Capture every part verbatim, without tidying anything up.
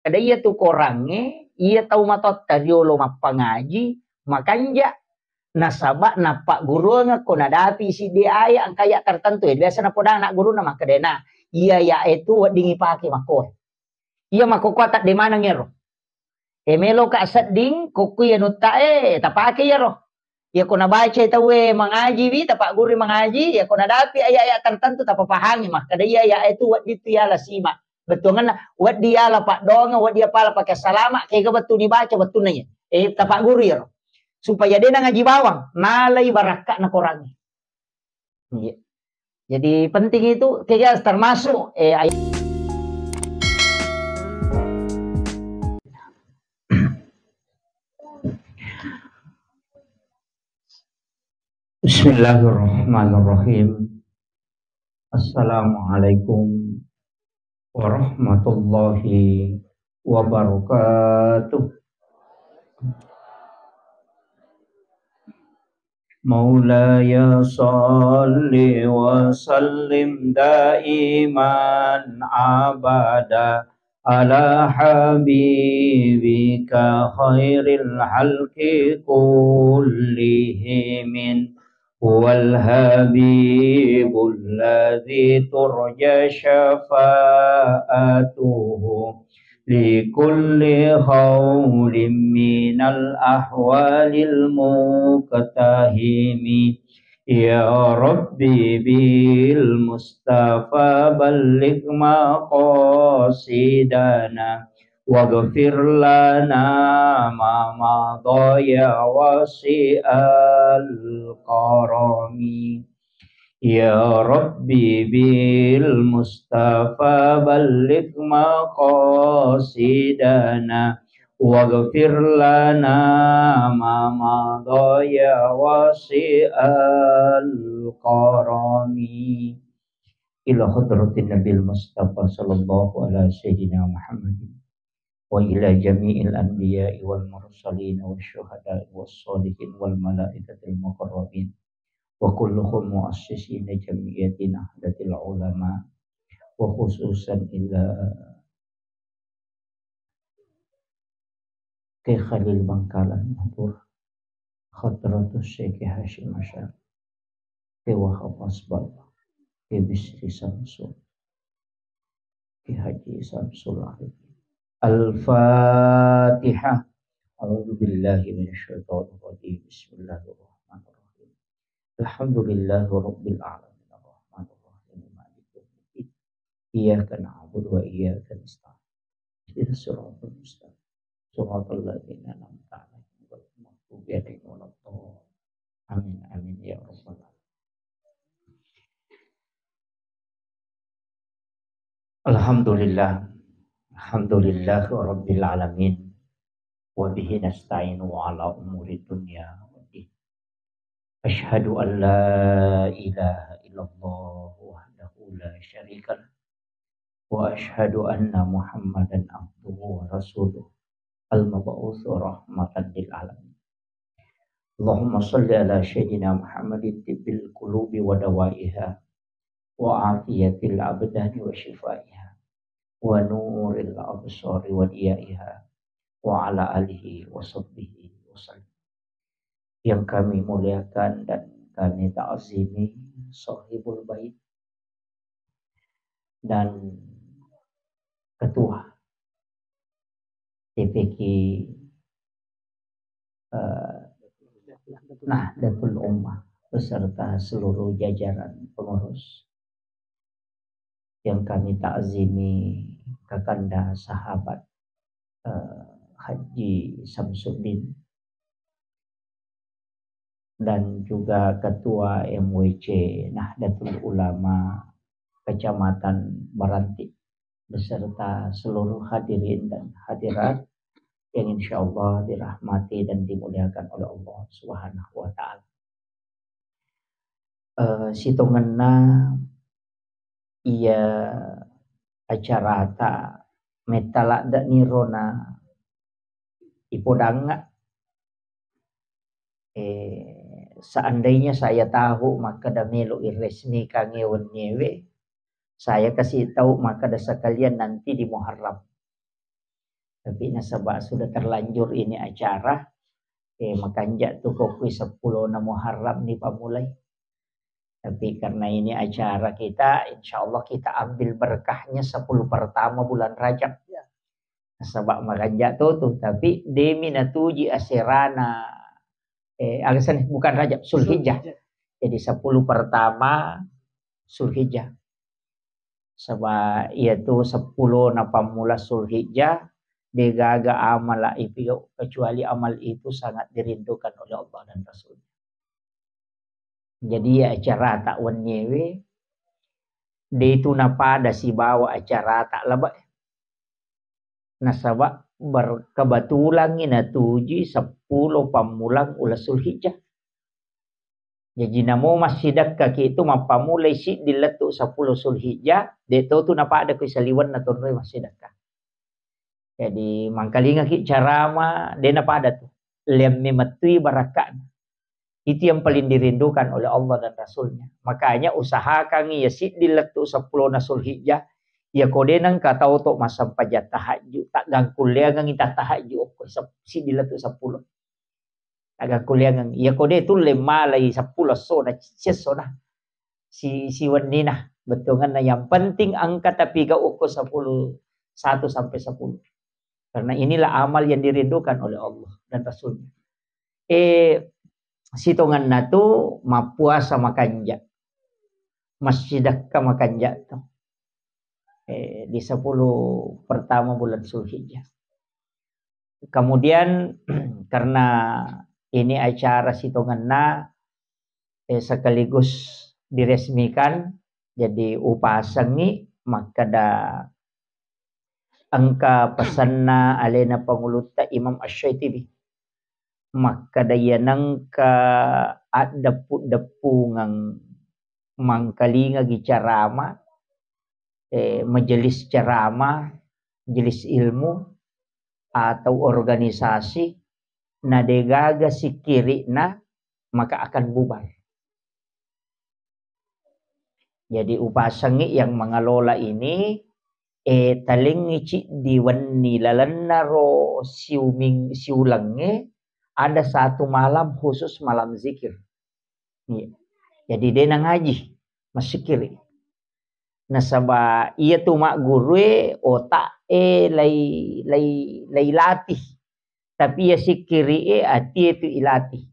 Kada iya tu korangnge, iya tau matotta riolo mappangaji, makanja, nasaba nappagguruangekko nadapi siddi aya engka aya tertentu e. Biasa napodang anak guruna makkeda, "Nah, iya aya e tu wedding ipake makkoe." Iya makkokkoe tadde maneng ero. E, meloka sedding, kokko iya nutta e, tapake iyaro. Iyako nabacai tauwe mangajiwi, tapaggurui mangaji, iyako nadapi aya-aya tertentu tapapahangi makkeda iya aya e tu wedding tu yala sima. Bettuangenna, wedding yala paddoangeng, wedding yala pake salama, kega bettu nibaca bettunna iya. E, tapagguru iyaro. Supaya de nangaji bawang, nalai barakka'na korangnge. Iya. Jadi penting itu, kega termasuk, eh, ay- Bismillahirrahmanirrahim. Assalamualaikum warahmatullahi wabarakatuh. مولاي صل وسلم دائما أبدا على حبيبك خير الخلق كلهم. هو الحبيب الذي ترجى شفاعته لكل هول من الأهوال المقتحم. يا رب بالمصطفى بلغ مقاصدنا واغفر لنا ما مضى يا واسع الكرم. يا رب بالمصطفى بلغ مقاصدنا واغفر لنا ما مضى يا واسع الكرم. إلى حضرة النبي المصطفى صلى الله على سيدنا محمد وإلى جميع الأنبياء والمرسلين والشهداء والصالحين والملائكة المقربين وكلهم مؤسسين جمعية نهضة العلماء وخصوصا إلى Kiai Khalil Bangkalan Madura, Hadratus Syekh Hasyim Asy'ari, Kiai Wahab Asbab, Kiai Bisri Samsul, Kiai Haji Samsul Arifin. Al-Fatihah. A'udzu billahi minasy syaithanir rajim. Bismillahirrahmanirrahim. Alhamdulillahi rabbil alamin. Arrahmanirrahim. Maliki yaumiddin. Iyyaka na'budu wa iyyaka nasta'in. Ihdinas siratal mustaqim. Siratal ladzina an'amta 'alaihim ghairil maghdubi 'alaihim waladdallin. Amin, amin, ya rabbal alamin. Alhamdulillah. Alhamdulillahi rabbil alamin. Wa bihi nasta'inu ala umuri dunya waddin. Asyhadu an la ilaha illallah wahdahu la syarika lah. Wa asyhadu anna Muhammadan abduhu wa rasuluh. Al-mab'uts rahmatan lil alamin. Allahumma shalli ala sayyidina Muhammadin tibbil qulubi wa dawaiha, wa afiyatil abdani wa syifaiha, wa nuril absari wa diyaiha, wa ala alihi wa sahbihi wa sallam. Yang kami muliakan dan kami ta'zimi sahibul bait dan ketua T P Q, eh, Nahdlatul Ummah beserta seluruh jajaran pengurus. Yang kami ta'zimi Kakanda Sahabat, eh, Haji Samsuddin, dan juga Ketua M W C Nahdlatul Ulama Kecamatan Baranti, beserta seluruh hadirin dan hadirat yang insya Allah dirahmati dan dimuliakan oleh Allah Subhanahu wa Ta'ala. Eh, sitongenna iya acarata metta ladde'ni rona ipodangnga. Eh, seandainya saya tahu makkeda melo iresmikangnge wenniewe, saya kasih tahu makkeda sekalian nanti di Muharram. Tapi nasaba sudah terlanjur ini acara, eh, makanja tu kokui seppulo na Muharram ni pamulai. Tapi karena ini acara kita, insya Allah kita ambil berkahnya sepuluh pertama bulan Rajab. Ya. Nasaba makanja tu tu, tapi demi natuji aserana, eh, alasan bukan Rajab, Zulhijjah. Zulhijjah. Jadi sepuluh pertama Zulhijjah. Saba iyatu seppulo na pammula Zulhijjah, degaga amala ipigau kecuali amal itu sangat dirindukan oleh Allah dan Rasul. Jadi ya acarata wenniewe, de itu napada sibawa acarata laba. Nasaba berkebetulan natuji seppulo pammulang ula Zulhijjah. Jaji namo massidekka ki itu mappamulai siddi lettu seppulo Zulhijjah, de to tu napada kui saliwenna tonroi massidekka. Jadi mangkalinga ki carama, de napada tu. Lemme mettui barakka'na. Itu yang paling dirindukan oleh Allah dan Rasulnya. Makanya usahakan ya siddi lettu seppulo na Zulhijjah, ya kode nang katau to massempajang tahajud, tak gangkulleangan kita tahajud okko sep-, siddi lettu seppulo. Aga kuliangeng. Iya ko de tulle malai seppulo essona, siessona. Si, siwennina. Bettuanganna yang penting engka tapigau okko sepuluh, satu sampai sepuluh. Karena inilah amal yang dirindukan oleh Allah dan Rasulnya. Eh, sitonganna tu mappuasa makanja. Massidekka makanja tu. Eh, di sepuluh pertama bulan Zulhijjah. Kemudian, karena ini acara sitongenna, eh, sekaligus diresmikan, jadi upasengi makkeda engka pesanna alena pangulutta Imam Asy-Syaitibi. Makkeda iya nengka addeppu-deppungeng mangkalingagi carama, eh, majelis ceramah, majelis ilmu, atau organisasi, na degaga sikkiri'na, maka akan bubar. Jadi upasengi yang mengelola ini, eh, talengngi ciddi wenni lalenna ro siuming-, siulengnge ada satu malam khusus malam zikir. Iya. Jadi de nangaji, massikkiri. Nasaba iya tu maggurue otak e lai, lai, lai latih. Tapi iya sikkiri e atie tu ilatih.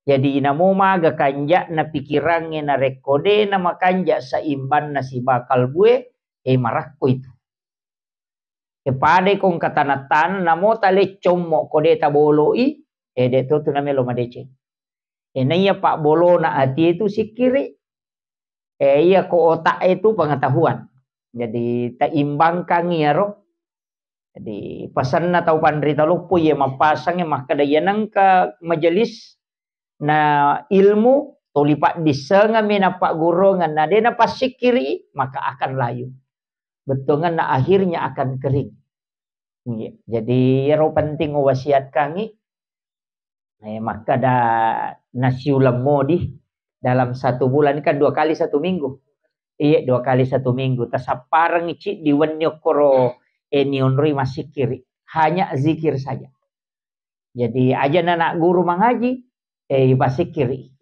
Jadi namo maga kanja'na pikirangnge narekko de namakanja seimbanna siba kalbue, e marakko itu. E padai ko engka taneng-taneng, namo taleccommo ko de taboloi, e de to tu namelo madeceng. E naiya pabbolona atie tu sikkiri. Eh, iya ko otak itu pengetahuan. Jadi taimbangkan iyaro. Jadi pasanna tau panrita loppo iya mappasangnge makkeda iya nengka majelis na ilmu toli paddissengeng mi nappagguruangenna de napassikkiri maka akan layu. Bettuangenna akhirnya akan kering. Iya, jadi iyaro penting uwasiatkangi. Eh, makkeda nasiuleng modi dalam satu bulan kan dua kali satu minggu. Iya, dua kali satu minggu. Tasappareng ciddi wenni okkoro, eh, nionroi massikkiri. Hanya zikir saja. Jadi aja na guru mangaji, eh, pasikkiri.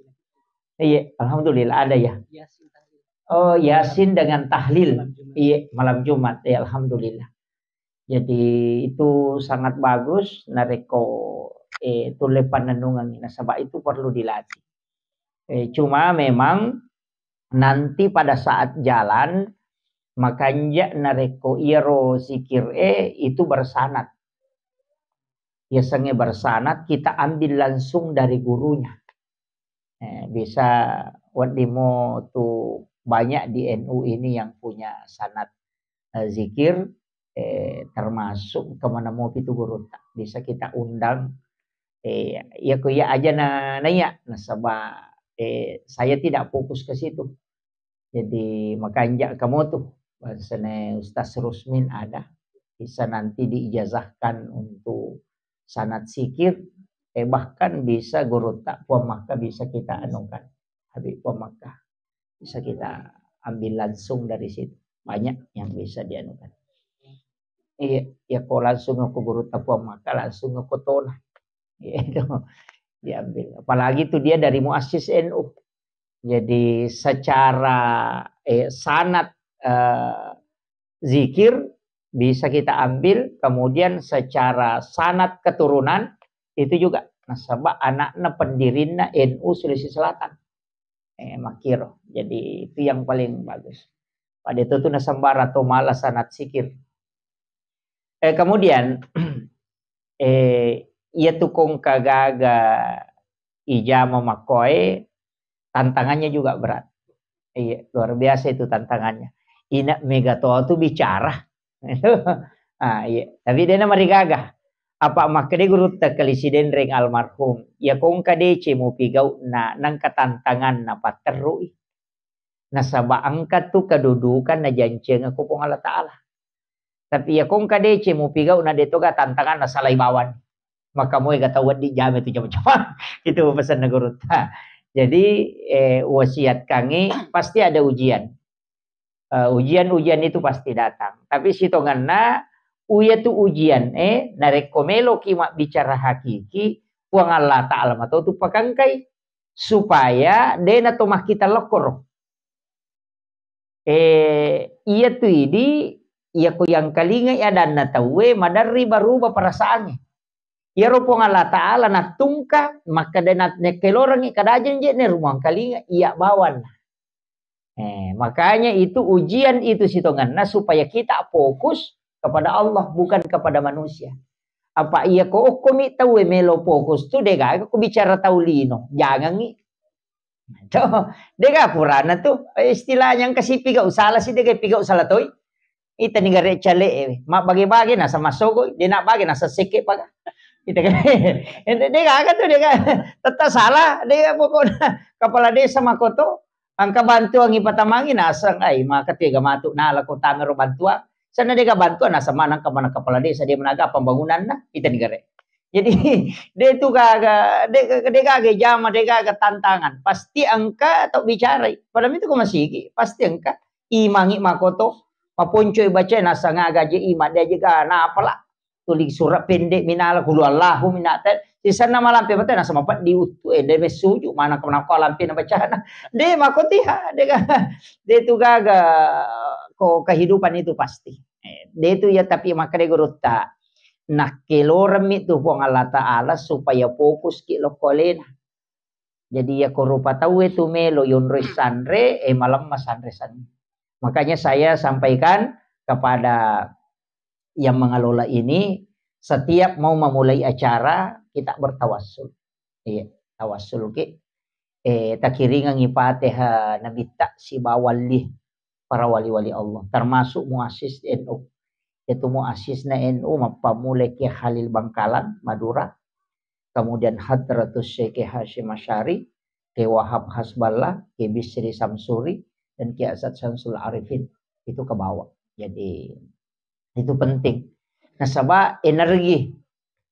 Iya, alhamdulillah ada ya. Oh, Yasin dengan tahlil. Iya, malam Jumat. Ya, alhamdulillah. Jadi itu sangat bagus narekko, eh, tulle pannennungeng, nasaba itu perlu dilatih. Eh, cuma memang nanti pada saat jalan, makanja narekko iyaro zikir e itu bersanad. Yasengnge bersanad, kita ambil langsung dari gurunya. Eh, bisa weddingmo tu banyak di N U ini yang punya sanad, eh, zikir, eh, termasuk kemana mau itu gurutta. Bisa kita undang, eh, ya ko iya aja na, naiya, nasaba, eh, saya tidak fokus ke situ. Jadi makanja kamu tuh, bangsane Ustaz Rusmin ada, bisa nanti diijazahkan untuk sanad zikir, eh, bahkan bisa gurutta Puang Makkah bisa kita anukan. Habib Puang Makkah bisa kita ambil langsung dari situ. Banyak yang bisa dianukan. Iya, ya ko langsung ko gurutta Puang Makkah, langsung ko tona. Iya, itu diambil. Apalagi itu dia dari muassis N U. Jadi secara, eh, sanad, eh, zikir bisa kita ambil, kemudian secara sanad keturunan itu juga. Nasaba anakna pendirinna N U Sulawesi Selatan. Eh, makkiro. Jadi itu yang paling bagus. Pada itu tuh nasambara to mala sanad zikir. Eh, kemudian, eh, iya tu kongka gaga ijama makkoe, tantangannya juga berat. Iya, luar biasa itu tantangannya. Ina mega to tu bicara. Ah, iya. Tapi dena marigaga. Apa makkeda gurutta Kali Sidenreng almarhum, ya kongka dece mupigau na nangka tantangan na patterrui. Nasaba engka tu kedudukan najancengako Puang Allah Ta'ala. Tapi ya kongka dece mupigau na detoga tantangan na salai bawang. Maka moe ga tau wedding jame tu jama-jama. Itu pesanna gurutta. Jadi, eh, wasiatkangi pasti ada ujian. Eh, ujian-ujian itu pasti datang. Tapi sitongenna, uya tu ujian, eh, narekko meloki mabbicara hakiki, Puang Allah Ta'ala mato tu pakangkai. Supaya dena to makkita lokkoro. Eh, iya tu idi, iya ko yang kalinga adanna tauwe, maderri baruba perasaannya. Iyaro Puang Allah Ta'ala nattungka, makkeda na-, nekkelorengngi kadajen je ne rumuangkalinga iya bawanna. Eh, makanya itu ujian itu sitongenna supaya kita fokus kepada Allah, bukan kepada manusia. Apa iya ko okkomi tauwe melo fokus tu degaga ko bicara tau lino, jangangi. Tuh, dega purana tu, eh, istilahnya engka si pigau salah si dega pigau salah toi. Itani gare cale, eh, mabbage-bage nasa massogo, de na bage nasa sekke paga. Ita kan, de gaga tu, de gaga. Tetap salah, de pokokna kepala desa makoto, engka bantuang ipatamangi naseng, ai, maka tega matu nala ko tamero bantuang. Sana dega bantuang nasa manang ke mana kepala desa dia menaga pembangunanna, itani gare. Jadi, de tu gaga, de, de gaga jama, de gaga tantangan. Pasti engka tau bicarai. Pada itu ko masigi, pasti engka imangi makoto, maponcoi baca nasa ngaga je ima, de je ga napala. Tuli sura pendek minala, kulu Allahu minate. Sisanna malampe mate nasa mapeddi uttu, eh, de messuju, mana ko nako lampe na bacana. De makotiha, de ga, de tu gaga ko kehidupan itu pasti. Eh, de tu ya, tapi makkeda gurutta, nakkeloremmi tu Puang Allah Ta'ala supaya fokus ki lokko alena. Jadi ya ko rupa tauwe tu melo yonroi sanre, eh, malemma sanre-sanre. Makanya saya sampaikan kepada yang mengelola ini, setiap mau memulai acara, kita bertawassul. Iya, tawassul ki. Eh, takiringangi Fatihah Nabitta sibawa walli para wali-wali Allah, termasuk muassis N U. Itu muassisna N U, mappammulai Kiai Khalil Bangkalan, Madura, kemudian Hadratus Syekh Hasyim Asy'ari, Kiai Wahab Hasballah, Kiai Bisri Samsuri, dan Kiai Asad Syamsul Arifin. Itu ke bawah. Jadi, itu penting. Nasaba energi,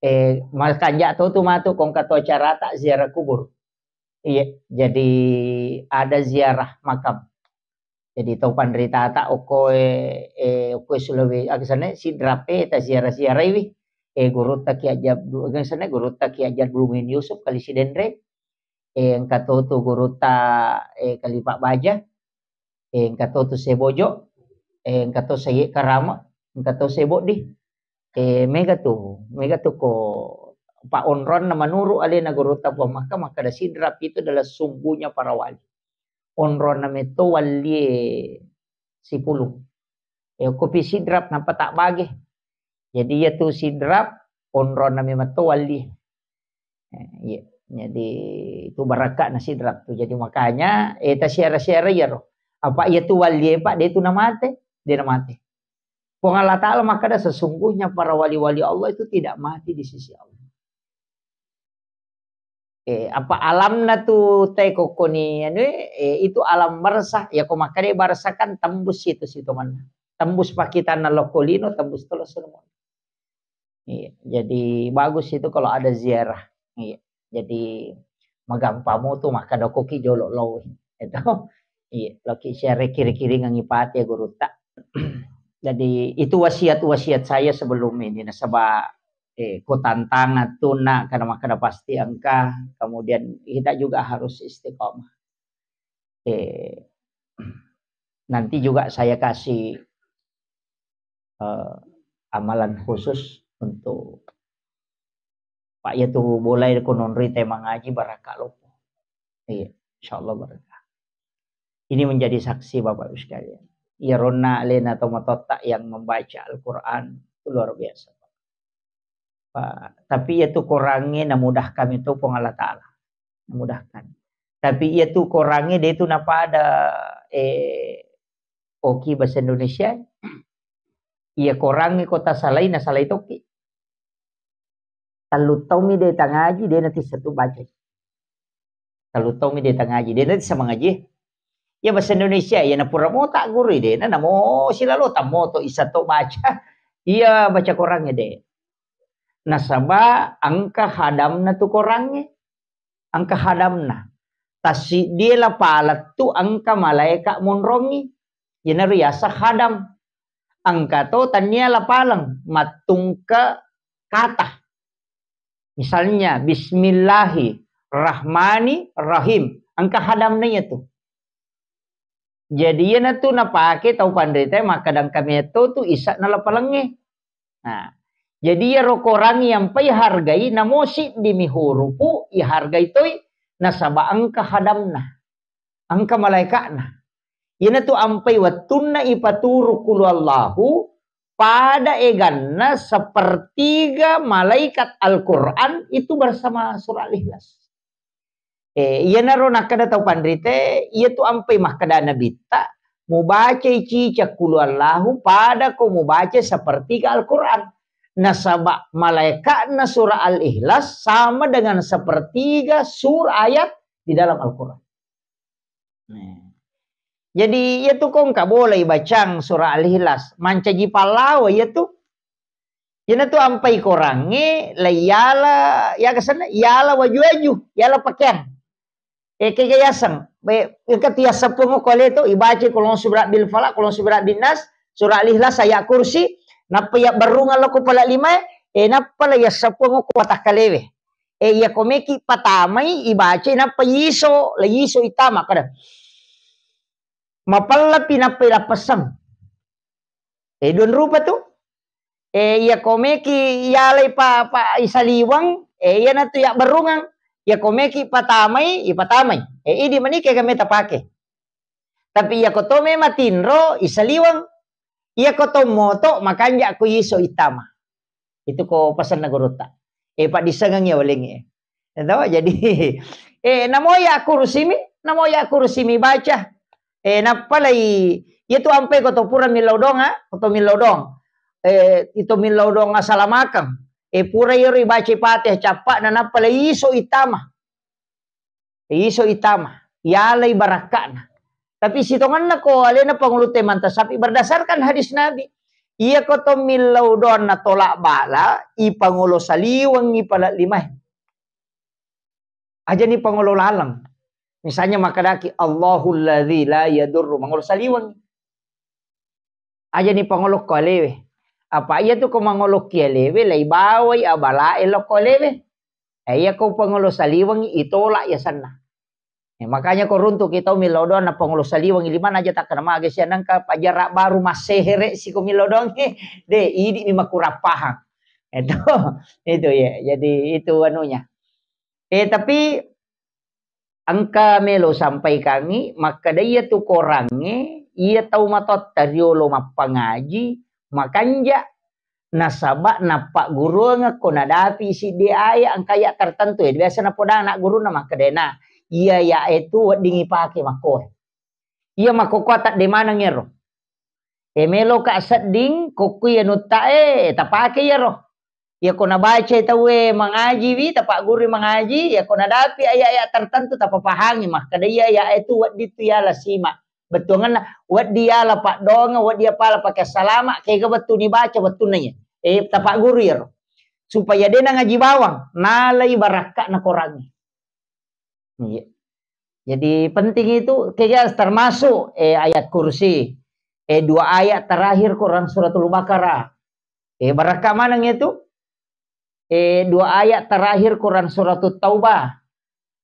eh, makanja to tu matu kongka to acara ta ziarah kubur. Iya, jadi ada ziarah makam. Jadi tau panritata okko e, eh, okko e Sulawesi, aga sana Sidrap e, ta ziarah-ziarah iwi. Eh, gurutta Ki Haji Abdu-, aga sana gurutta Ki Haji Abdul Muin Yusuf, Kali Sidenreng. Eh, engka to tu gurutta, eh, Kalifa Baja. Eh, engka to tu Sebojo. Eh, engka to Sayyid Karama, engka to Seboddi. Eh, mega tu, mega tu ko pa onronna menurut alena gurutta Puang Makkah, makkeda Sidrap itu adalah sungguhnya para wali. Onronna metto wallie sipulung. Eh, kopi Sidrap nappa tak bage. Jadi iya tu Sidrap, onronna memetto wallie. Eh, iya. Jadi itu barakka na Sidrap tu. Jadi makanya, eh, ta siara-siara iyaro. Apa iya tu wallie, Pak, dia tu namate, dia namate. Puang Allah Ta'ala makkeda, sesungguhnya para wali-wali Allah itu tidak mati di sisi Allah. Eh, apa alamna tu te kokkoni anu, eh, itu alam barzah. Ya ko makkeda barzah kan tembus situ, situ mana. Tembus pakitanna lokko lino, tembus tolo surumo. Iya, jadi bagus itu kalau ada ziarah. Iya. Jadi magampang mo tu makkeda ko ki jolo lo. Itu. Iya, lo ki siara kiri-kiri ngangi pate gurutta. Jadi, itu wasiat-wasiat saya sebelum ini, nasaba, eh, ko tantangan tu, nak, karena makkeda pasti engka, kemudian kita juga harus istiqomah. Eh, nanti juga saya kasih, eh, amalan khusus untuk Pak, iya tu bolai ko nonroi te mangaji, barakka loppo. Iya, insyaallah barakka. Ini menjadi saksi, Bapak Ibu sekalian. Iya, ronna alena tomatoatta yang membaca Al-Quran itu luar biasa, Pak. Tapi iya tu korangnge namudahkan itu Puang Allah Ta'ala. Namudahkan. Tapi iya tu korangnge de tu napada, eh, oki bahasa Indonesia. Iya korangnge ko tasalai, nasalai toki. Tellu taummi de tangaji, de natissa tu baca. Tellu taummi de tangaji, de natissa mangaji. Iya bahasa Indonesia, iya napura mo taggurui, de na namo silalo tammoto isa to baca. Iya baca korangnge de. Nasaba engka hadamna tu korangnge. Engka hadamna. Tassiddie lapaleng tu engka malaeka monrongi. Iyanaro yaseng hadam. Engka to tannia lapaleng, mattungke kata. Misalnya, Bismillahirrahmanirrahim. Engka hadamna iya tu. Jadi, iyanatu napake tau panrita makkeda engka metto tu isa'na lapalengnge. Nah, jadi iyaro korangnge yang pai hargai, namo siddimi hurupu ihargai toi, nasaba engka hadamna, engka malaeka'na. Iyanatu ampai wettunna ipaturu Qul Huwallahu, pada eganna sepertiga malaikat Al-Quran itu bersama surah Al-Ikhlas. Eh, iyanaro nakkeda tau panrite, iyatu ampai makkeda Nabitta, mubacai ciceng Qul Huwallahu pada ko mubacai sepertiga Al-Quran. Nasaba malaeka'na surah Al-Ikhlas sama dengan sepertiga surah ayat di dalam Al-Quran. Nah. Jadi, iyatu ko engka bolai bacang surah Al-Ikhlas, mancaji pallawa iyatu. Iyanatu ampai korangnge, laiyala, yaga senna, yala waju-waju, yala pakeang. Eh, kega yaseng. Be, engka tu yasseppuang ko ale to, ibaca Qul a'udzu birabbil falaq, Qul a'udzu birabbin nas, surah Al-Ikhlas, ayat kursi, nappa yabberrungeng lao ko pala lima, eh, nappa la yasseppuang ko watakkalewe. Eh, iya ko meki patamai, ibaca, nappa yiso, la yiso itama, kada. Mapellapi nappa ilappessang. Eh, duang rupa tu. Eh, iya ko meki yalai pa, pa isaliweng, eh, iyanatu yabberrungeng. Iya ko meki patamai, ipatamai. Eh, idi manike ga meta pake. Tapi iya ko to mema tinro, isaliweng. Iya ko to moto, makanja ko iso itama. Itu ko pasenna gurutta. Eh, paddissengengngi walengnge. Eto, jadi, eh, namo ya kursi mi, namo ya kursi mi baca. Eh, nappa lai, iyatu ampai ko to pura millau doang, ah, ko to millau doang. Eh, ito millau doang asalamakeng. Eh, pura iyaro ibaca Fatihah cappa, na nappa lai iso itama. Iso itama, yalai barakka'na. Tapi sitongenna ko alena pangulutte mantasapi berdasarkan hadis Nabi. Iya ko to millau doang natolak bala, ipangolo saliwengngi pala limae. Ajani pangolo laleng. Misalnya makkedaki, "Allahul ladzi la yadurru," mangolo saliwengngi. Ajani pangolo ko alewe. Apa iyatu ko mangolo ki alewe, lai bawai abalae lokko alewe. Eh, iya ko pangolo saliwengngi, itolak yasenna. Eh, makanya ko runtuk kita millau doang na pangolo saliwengngi, limanna aja takkena mage sia nengka pajara baru massehere siko millau doang, de, idi mi makurang pahang. Itu, itu ya. Jadi itu anunya. Eh, tapi engka melo sampaikangngi, makkeda iyatu korangnge, iya tau matoatta riolo mappangaji, makanja, nasaba nappagguruangekko nadapi siddi ayat, engka ayat tertentu, eh, biasa napodang anak gurunna makkedana, iya ayat itu wedding ipake makkoe. Iya makkokkoe tadde maneng ero. Eh, meloka sedding, kokkui anutta, eh, tapake iyaro. Iya ko nabacai tauwe mangajiwi, tapaggurui mangaji, iya ko nadapi ayat-ayat tertentu, tapapahangi makkeda iya ayat itu wedding tu yala sima. Bettuangenna, wedding yala paddoangeng, wedding apala pake salama, kega wettu nibaca wettunna iya. Eh, tapagguru iyaro. Supaya de nangaji bawang, nalai barakka'na korangnge. Iya. Jadi penting itu, kega termasuk, eh, ayat kursi. Eh, dua ayat terakhir Quran Suratul Baqarah. Eh, barakka maneng itu. Eh, dua ayat terakhir Quran Suratul Taubah.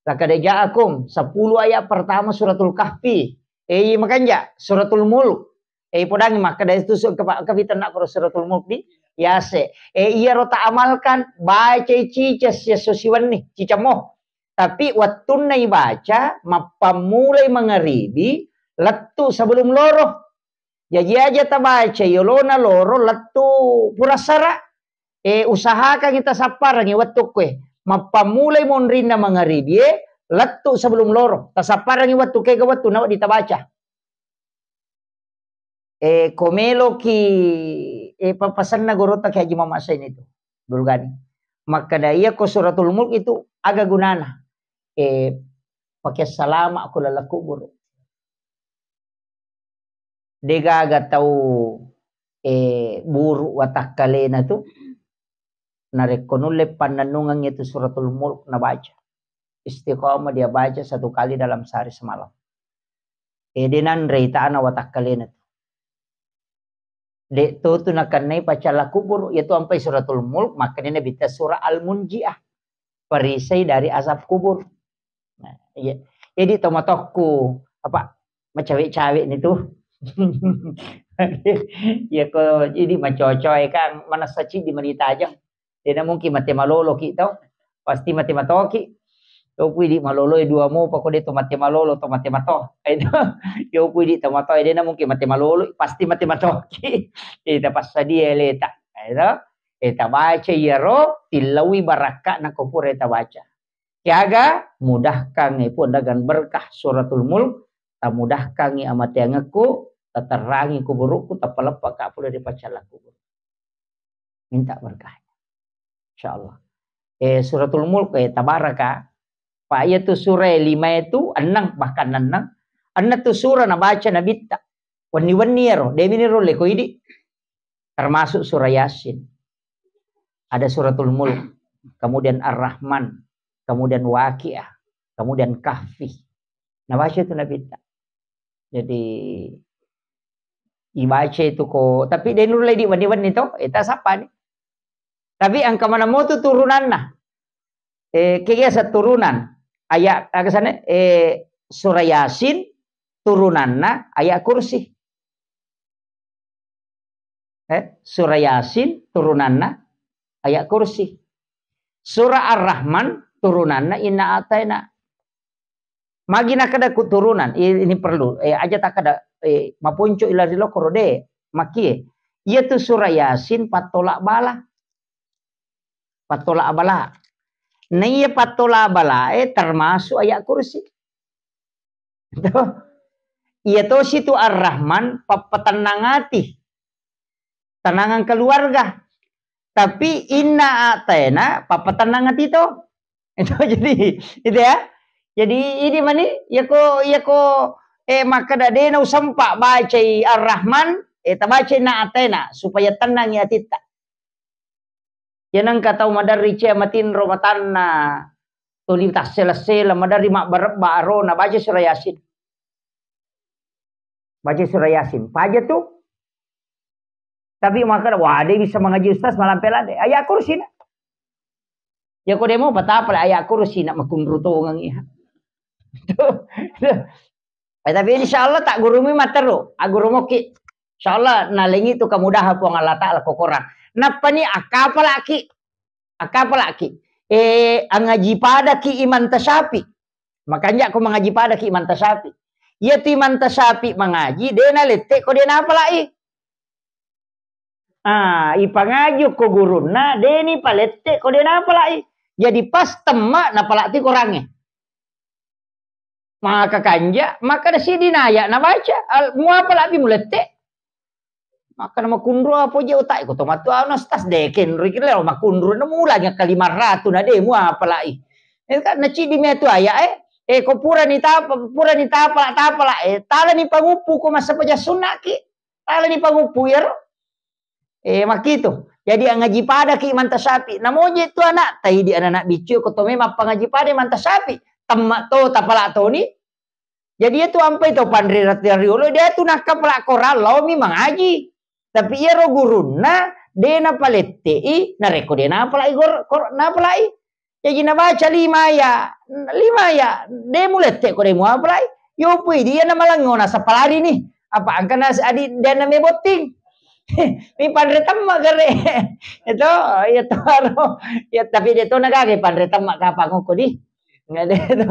Laqad ja'akum, sepuluh ayat pertama Suratul Kahfi. Eh, iya makanja, Suratul Mulk. Eh, podangi makkeda itu su-, kepa-, kepitenna Quran Suratul Mulk di yase. Eh, iya ro ta amalkan, baca cica sia susiwenni, cica mo. Tapi wettunna ibaca, mappammulai mangaribi, lettu sebelum loro. Jaji aja tabaca yolona loro lettu purassara. Eh, usahakangi tasapparangi wettu kue. Mappammulai monrinna mangaribie, lettu sebelum loro. Tasapparangi wettu kega wettu nawa ditabaca. Eh, ko meloki, eh, papasenna gorota Kiai Haji Muhammad Sain itu. Dulgani. Makkeda iya ko Suratul Mulk itu aga gunana? Eh, pakai salama ko laleng kubur. Degaga tau, eh, buruk watakkalena tu, narekko nulle pannennungengngi tu Suratul Mulk nabaca. Istiqomah dia baca satu kali dalam sehari semalam. Eh, de nanrei ta'ana watakkalena tu. De to tu nakennai pacalla kubur, yaitu ampai Suratul Mulk, makanya Nabi ta surah Al-Munjiah. Perisai dari azab kubur. Nah, iya. Jadi tomatokku, apa, macawe-cawe ni tu. Ya ko, jadi macocoe kan, manessa ciddi mani tajang. Dena mungkin mate malolo ki tau. Pasti mate matoki. Yopu idi malolo e dua mopa ko de to mate malolo, to mate mato. Itu. Yopu idi to mato, dena mungkin mate malolo, pasti mate matoki. Ita passadia leta. Itu. Ita baca iyaro, tillaui barakka na ko pura ita baca. Kiaga, mudahkangngi Puang dengan berkah Suratul Mulk, tamudahkangngi amateangekku, taterrangi kuburukku, tapaleppa ka pole ri pacalla kubur. Minta berkahnya. Insyaallah. Eh, Suratul Mulk, eh, Tabaraka. Pak, iya tu surah lima itu, enam, bahkan enam. Enam tu surah nabaca Nabitta. Wenni-wenni ero, demi ni rolle ko idi. Termasuk surah Yasin. Ada Suratul Mulk, kemudian Ar-Rahman, kemudian Waqiah, kemudian Kahfi. Nabaca itu Nabitta. Jadi, ibaca itu ko, tapi de nulle di wenni-wenni to, eta sapa ni. Tapi engka mana motu turunanna. Eh, kegiasa turunan. Ayat, aga sana, eh, surah Yasin, turunanna, ayat kursi. Eh, surah Yasin, turunanna, ayat kursi. Surah Ar-Rahman, turunanna, inna ataina. Magi nakkeda ku turunan, i-, ini perlu, eh, aja takkeda, eh, maponco ila ri lokoro de, makkie. Iya tu surah Yasin, pattola bala. Pattola bala. Naiya pattola bala, eh, termasuk ayat kursi. Tuh. Iya tosi tu Ar-Rahman, pappatennang ati. Tenangan keluarga. Tapi inna ataina, pappatennang ati to. Itu jadi, itu ya. Jadi ini mani, yako, yako, eh, makkeda dena usempa bacai Ar-Rahman, eh, tabacai inna ataina, supaya tenangi atitta. Iya nengka tau maderri cia matinro matanna, tuli tassela-sela, maderri mabbarebba arona, baca surah Yasin. Baca surah Yasin. Paja tu. Tapi makkeda, "Wah, de bisa mengaji ustaz malampe ladde." Ayat kursi na. Ya ko demo patapa ayat kursi na makunru tongang iya. Tuh. Eh, tapi insyaallah tak gurumi matteru, aggurumoki. Insyaallah nalengi tu kemudahan Puang Allah Taala ko Quran. Nappani akkapalaki, akkapalaki. Eh, angaji padaki Imam Tasyafi. Makanja ko mangaji padaki Imam Tasyafi. Iya tu Imam Tasyafi mangaji, de nalette ko de napalai. Ah, ipangaji ko gurunna, deni palette ko de napalai. Jadi pas temma napalati korangnge. Maka kanja, maka da siddi naya nabaca, al-, muapalabbi mulette. Maka namakunru apa je utai ko to matu ana stas deken rikile makunru na mulanya kalima ratu na de muapalai. Eh, kan na ciddi metu aya, eh. Eh, ko purani tapa, purani tapala, tapala, eh, talani panguppu ko masa paja sunnaki. Talani panguppu iyaro. Eh, makkitu. Jadi angaji padaki Imam Tasyafi. Namoje tu anak, taidi anak-anak biccu ko to memang pangaji pada Imam Tasyafi. Temma to, tapala toni. Jadi iyatu ampai to panre riolo, de' tu nakkapala Korang, laomi mangaji. Tapi iyaro gurunna de' napalette'i, narekko de' napala'i gor-, kor-, napala'i. Jaji nabaca lima aya, lima aya, de' mulette' ko de' muapalai. Yopui dia na malengo nasapalari ni. Apa angka nas-, adi de' namebotting. Mi panre temma gare. Itu, iya to aro. Ya, tapi de' to nagaga panre temma kapang okko di. Nggak de' to.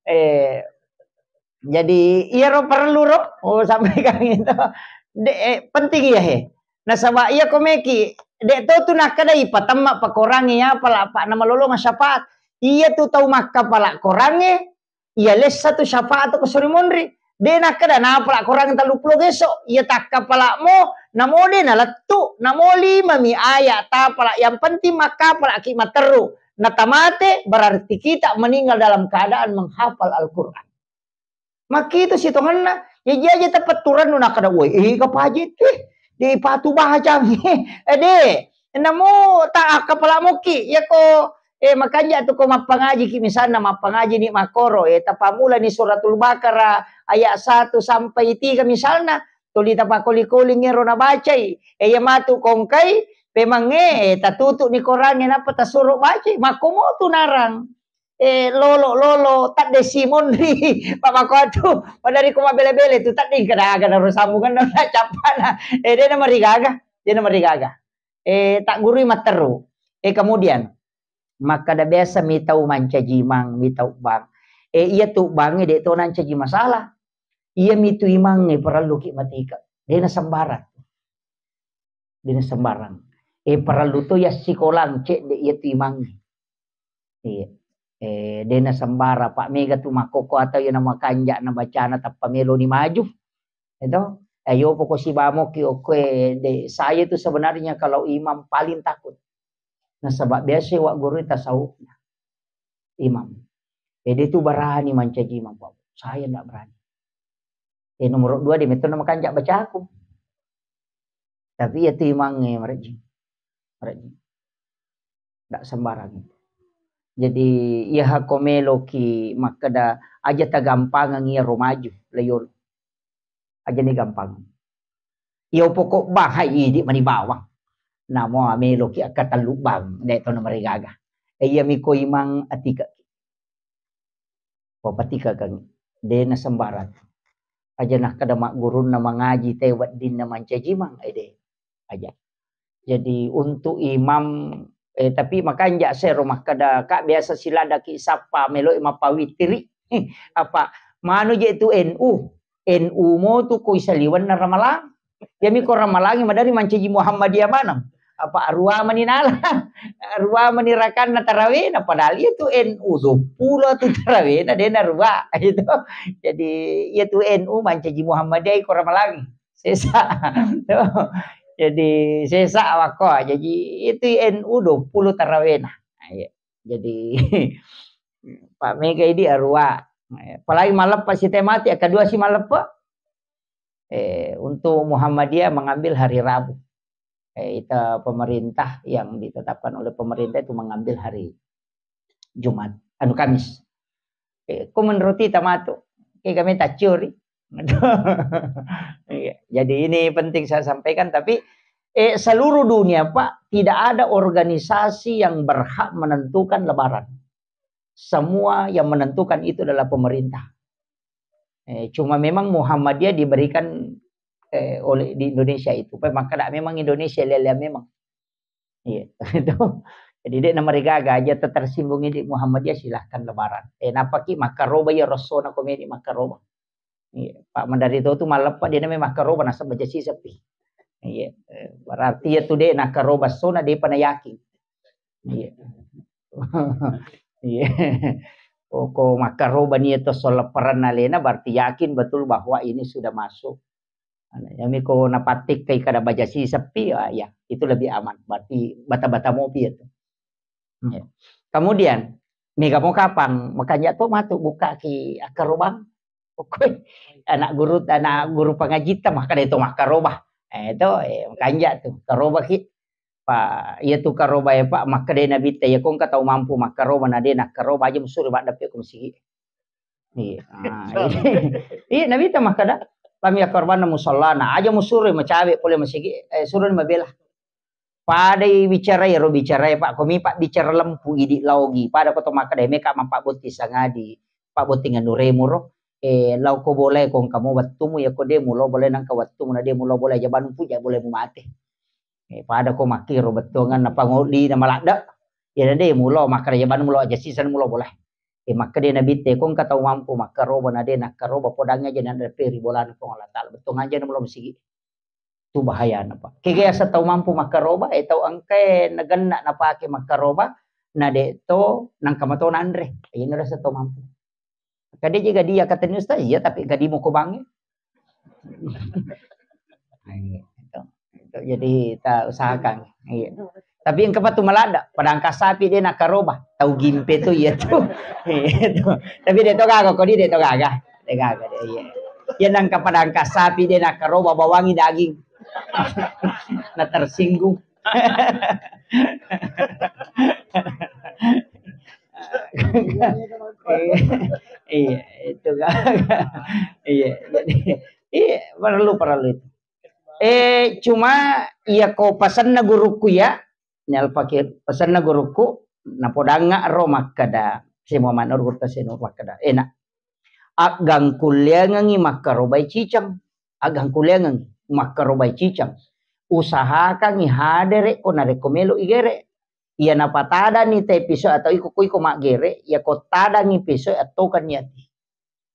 Eh, Jadi, iyaro perlu ro, oh, sampaikan itu. De', eh, penting iya, he. Nasaba iya ko meki, de' to tu nakkeda ipatemma pakorangi apa la, apa namalolong syafaat. Iya tu tau makkapala korangnge, iya lessa tu syafaat ko sori monri. De' nakkeda napala korang tellu pulo geso, iya takkapala mo, namo de' nalettu, namo lima mi ayat tapala, yang penting makkapala ki matteru. Natamate, berarti kita meninggal dalam keadaan menghafal Al-Quran. Makkitu sitongenna, jaji aja tapetturannu nakkeda, "Woi, ega paje tu, eh, de' patu bacang." Eh, de'. Namo ta akkapala mokki, yako, eh, makanja tu ko mappangaji ki, misalna mappangaji ni makkoro, eh, tapamula ni suratul Baqarah ayat satu sampai tiga misalna, tuli tapakoli-koli ngero nabacai, eh, iya matu kongkai, pemangnge, eh, tatutu ni korangnge nappa tasuro bacai, makkomo tu narang. Eh, lolo, lolo, tadde simonri. Pamako atu, padari ko mabele-bele tu, tadde kadaga naro sambungan na cappana. Eh, de' namarigaga, de' namarigaga. Eh, taggurui matteru. Eh, kemudian, makkada biasa mi tau mancaji imang, mi tau bang. Eh, iya tu bang, de' to nancaji masalah. Iya mi tu imangnge parellu ki matika. De' nasembarang. De' nasembarang. Eh, parellu to yassikolang cedde iya tu imangnge. Iya. Eh, de' nasembarang, Pak, mega tu makkokko atau iya namakanja na bacana tappa meloni maju. Itu. Eh, yo poko sibamoki okko, eh, de', saya itu sebenarnya kalau imam paling takut. Nasaba biasa wa guru tasawuf. Imam. Eh, de' tu berani mancaji imam, Pak. Saya ndak berani. Eh, nomor dua, de' metto namakanja bacaku. Tapi iya tu imangnge marejjing. Marejjing. Ndak sembarang itu. Jadi, iya hako meloki makkeda aja tagampangang iya ro maju, layolo. Aja ni gampang. Iya pokok bang, hai idi mani bawang. Namo meloki akka tellu bang, de' to namarigaga. Eh, iya miko imang atika. Papatikakeng, de' nasembarang. Aja nakkeda maggurunna mangaji te weddinna mancaji mang, eh, de'. Aja. Jadi untuk imam, eh, tapi makanja sero makkeda, Kak, biasa siladaki sappa meloi mappawitiri. Apa manu je tu N U. N U mo tu koi saliwenna Ramalang. Iyami ko Ramalangi madari mancaji Muhammadiyah maneng. Apa arua mani nala. Arua mani rakanna tarawena, padahal iya tu N U dua puluh tu tarawena, de' narua. Itu. Jadi iya tu N U mancaji Muhammadiyah ko Ramalangi. Sesa. Jadi sesa awakko. Jadi itu N U dua puluh tarawena. Nah, iya. Jadi Pak mega idi arua. Apalagi maleppa sitemati, kedua si maleppa. Eh, untuk Muhammadiyah mengambil hari Rabu. Eh, itu pemerintah yang ditetapkan oleh pemerintah itu mengambil hari Jumat, anu Kamis. Eh, ko menurut ita matu, eh, kami tacuri. Iya, jadi ini penting saya sampaikan, tapi, eh, seluruh dunia, Pak, tidak ada organisasi yang berhak menentukan lebaran. Semua yang menentukan itu adalah pemerintah. Eh, cuma memang Muhammadiyah diberikan, eh, oleh di Indonesia itu. Pak, maka memang Indonesia lele memang. Iya, itu. Jadi, de' namarigaga aja tersinggung idi Muhammadiyah, silahkan lebaran. Eh, napaki makkaroba iya rossona komedi makkaroba. Iya, Pak Mandari to tu maleppa de' namai makkaroba nasaba jasi sepi. Iya, eh, berarti iya tu de' nakkaroba sona de' pa na yakin. Iya. Iya. Ko, ko makkaroba ni to solepparan alena berarti yakin betul bahwa ini sudah masuk. Anu, yami ko napattikkai kada bajasi sepi, ah, ya, itu lebih aman. Berarti bata-bata mopi itu. Hmm. Ya. Kemudian, mega mo kapang, makanja to matu buka ki akkarobang. Oke. Anak guru, anak guru pangajita, maka itu makkaroba. Eh, itu, eh, makanja tu. Karoba ki. Pa, iya tu karoba ya, Pak, makkeda Nabitta, iya ko engka tau mampu makkaroba, na de' nakkaroba, aja musuri maddeppe ko masigi. Iya. Ah, iya. Iya, Nabitta makkeda, "Lam yakarbanna musallana." Aja musuroi macawe pole masigi, eh, suroni mabela. Padai bicara iyaro bicara, Pak, komi pabbicara lempu idi laogi. Pada ko to makkeda, "Meka mappabotting sangadi, pabbotting anuremu ro." Eh, lao ko bolae ko engka mo wettumu, ya ko de mulo bolae nangka wettumu na de mulo bolae, jabanmu puja bolae mu mate. Eh, pada ko makkiro bettuangan na pangodi na maladde. Ya na de mulo makkeda jabanmu lo aja sisan mulo bolae. Eh, makkeda Nabitte, "Ko engka tau mampu makkaroba na de nakkaroba, podangngi aja nanre ri bolana Puang Allah Taala. Bettuangan aja na mulo masigi." Tu bahayana, Pak. Kega yaseng tau mampu makkaroba, eh, tau engkae nagenna napake makkaroba, na de to nangka mato nanre. Iyana rasa tau mampu. Kade je gadi ya katanya Ustaz, iya, tapi gadi mau ko bangi. Nah, iya, itu. Itu jadi kita usahakan. Iya. Tapi yang kepat tu maladde, padangka sapi de nakkaroba, tau gimpe tu iya tu. Iya tu. Tapi de to gaga, ko di de to gaga. De gaga de, iya. Ya nangka padangka sapi de nakkaroba bawangi daging. Na tersinggung. Iya, iya, itu kan. Iya, jadi, iya, perlu, perlu itu. Eh, cuma iya ko pasenna guruku ya, ini Al-Fakir, pasenna guruku, napodangnga ro makkeda, si Muhammad Nur Gurta Senur makkeda, enak. Aggangkulleangengi makkarobai ciceng. Aggangkulleangengi makkarobai ciceng. Usahakangi hadere ko narekko melo igere. Iya napatadani te piso atau iko ko iko maggere, iya ko tadangi piso attokan niati.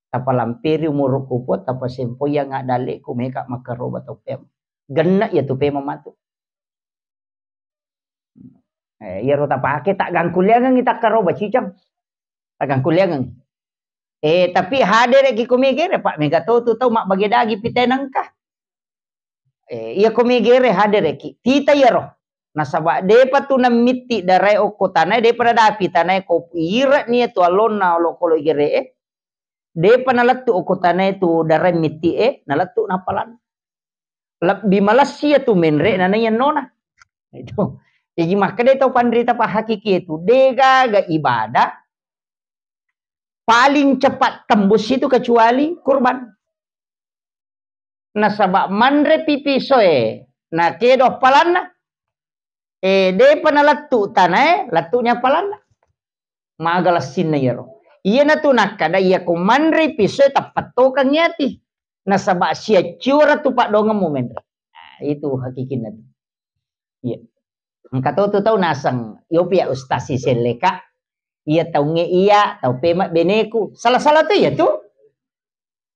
Tapalampiri umurukku Puang, tapasempoiang addaleku meka makkaroba tau pem. Genna iya tu pema matu. Eh, iyaro tapake, taggangkulleangengi takkaroba ciceng. Taggangkulleangengi. Eh, tapi hadereki ko megere, Pak, mega to tu tau mabbage dagi pite nengka. Eh, iya ko megere hadereki. Tita iyaro. Nasaba depa tu nammitti darae okko tanae, depa nadapi tanae ko ire ni tu allonna olokolo igere e. Depa nalettu okko tanae tu darae mitti e, nalettu napalan. Lebbi malessi iya tu menre nana iya nona. Itu. Jadi makkeda tau panrita pa hakiki itu, degaga ibadah paling cepat tembus itu kecuali kurban. Nasaba manre pipisoe, na kedo appalanna. Eh, depa nalettu tanae, lettu ni appalanna. Maga lessinna iyaro. Iyana tu nakkada, iya ko manre pisoe tappattokang iyati. Nasaba siacciora tu paddoangeng mu menre. Nah, itu hakikinna tu. Iya. Engka to tu tau naseng, "Yopi ya Ustaz si selleka, iya taungnge iya, tau pema beneku." Salah-salah tu iya tu.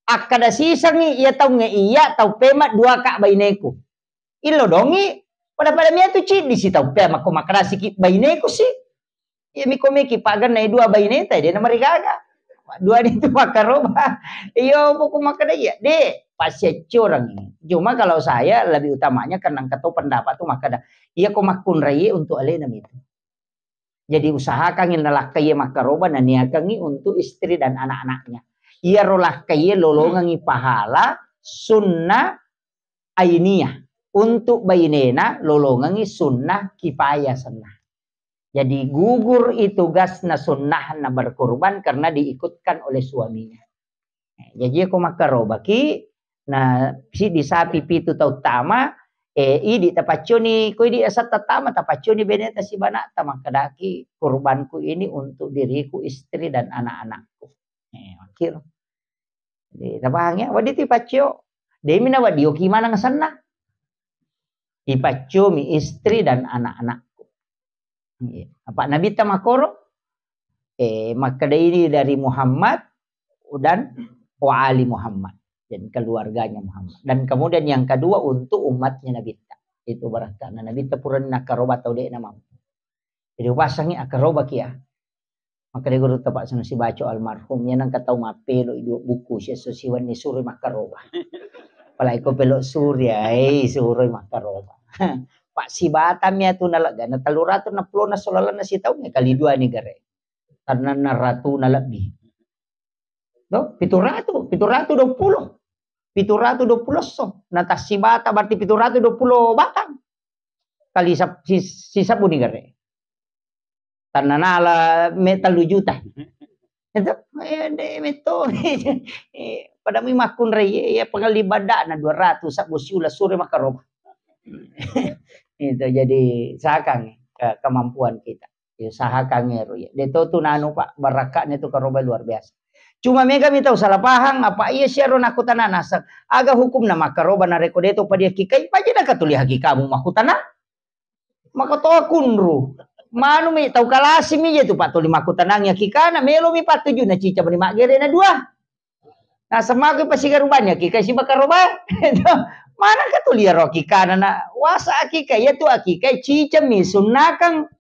Akkada sisengngi, iya taungnge iya, tau pema duaka baineku. Illo dongi, pada-pada mia tu ciddi si tau pema ko makkadasiki baineku si. Iya miko meki paganna dua baineta, de namarigaga. Dua itu makkaroba. Iyo, poko makkada iya, de, pasti accorang. Cuma kalau saya lebih utamanya karena engka to pendapat tu makkada, iya ko makkunrai untuk alena mitu. Jadi usahakan nalakkai makkaroba naniakangi untuk istri dan anak-anaknya. Iyaro lakkai lolongangi pahala sunnah ainiyah. Untuk bainena lolongangi sunnah kifayah sunnah. Jadi gugur itu tugasna sunnahna berkurban karena diikutkan oleh suaminya. Jaji ko makkarobaki, na siddi sapi pitu tau tama, eh, idi tapacconi, ko idi asetta tama, tapacconi beneta sibanata, makkedaki, "Kurbanku ini untuk diriku, istri, dan anak-anakku." Eh, makkiro. Jadi, tapahangi, wedding tu ipaccio. Demi na wedding, oki maneng senna. Ipaccomi istri dan anak-anakku. Iya. Apa Nabitta makkoro? Eh, makkeda ini dari Muhammad dan wa ali Muhammad dan keluarganya Muhammad. Dan kemudian yang kedua untuk umatnya Nabitta. Itu barakkana Nabitta purana nakkaroba tau de'na mampu. Jadi upasangi akkaroba kia. Makkeda guru tepak sana si baco almarhum, ya nang katau mappelo i dua buku, si esso siwenni suroi makkaroba. Apalagi ko pelo suri, ai, suroi makkaroba. Pak sibatang ya tu nalega, na tellu ratu enam puluh na solalanna sitaung, ya kali dua ni gare. Karena enam ratu na lebih. To, pitu ratu, pitu ratu dua puluh. Pitu ratu dua puluh esso. Na tassibata berarti pitu ratu dua puluh batang. Kali sab-, si-, sisabbu ni gare. Tanna nala me tellu juta. Itu, eh, de' metto. Eh, pada mi makkunrai, eh, ya pengelli badana dua ratus, sabbu siula sure makaroba. Itu jadi usahakan ke-, kemampuan kita. Ya, usahakan ero ya. De' to tu nanu, Pak, barakaknya tu karoba luar biasa. Cuma mega mi tau salah pahang, apa iya siaro nakutana naseng. Aga hukumna makaroba nareko de' to pada hakikai, paja nakatuli hakikamu makutana. Maka to kunru. Manu mi tau kalasi mi je tu, Pak, tuli makutanang hakikana, melo mi patujuna cica mani maggere na dua. Nah, semaku pasigarubanya hakika si makaroba. Mana katuli ro hakikana na wasa hakika, iya tu hakika cica mi sunnakang.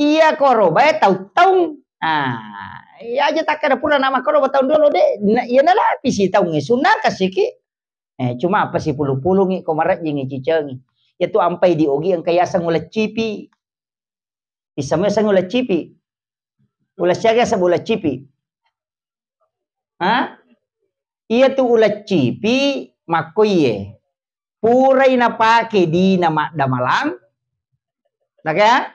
Iya koroba e tau-taung. Ah, iya aja takkada pura nama koroba taung dolo de'. Na, iya nalapisi taung e sunnakang siki. Eh, cuma apa sipulu-pulungi ko marejjingi cicengi. Iya tu ampai di ogi engka yaseng uleccipi. Isamua yaseng uleccipi. Ulessiaga sebbu uleccipi. Ha? Iya tu uleccipi makkoiye. Purai napake dina maddamalang. Naka?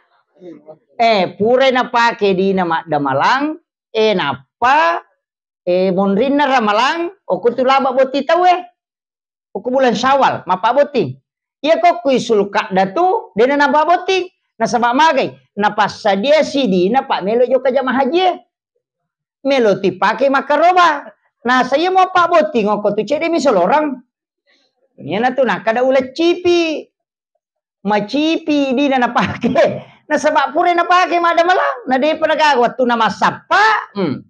Eh, purai napake dina maddamalang. Eh, nappa, eh, monrinna ramalang, okko tu laba botting tauwe. Okko bulan Syawal, mappabbotting. Iya kokko Sulkada tu, dena napabbotting. Nasaba magai, napassadia sidina pa melo jokka jamaah haji e. Melo tu ipake makkaroba. Nasa iya mo pabbotting okko tu cedde mi solorang. Iyana tu nakkada uleccipi. Macipi dina napake. Nasaba pura napake maddamalang. Na depa nagaga wattunna massappa. Hmm.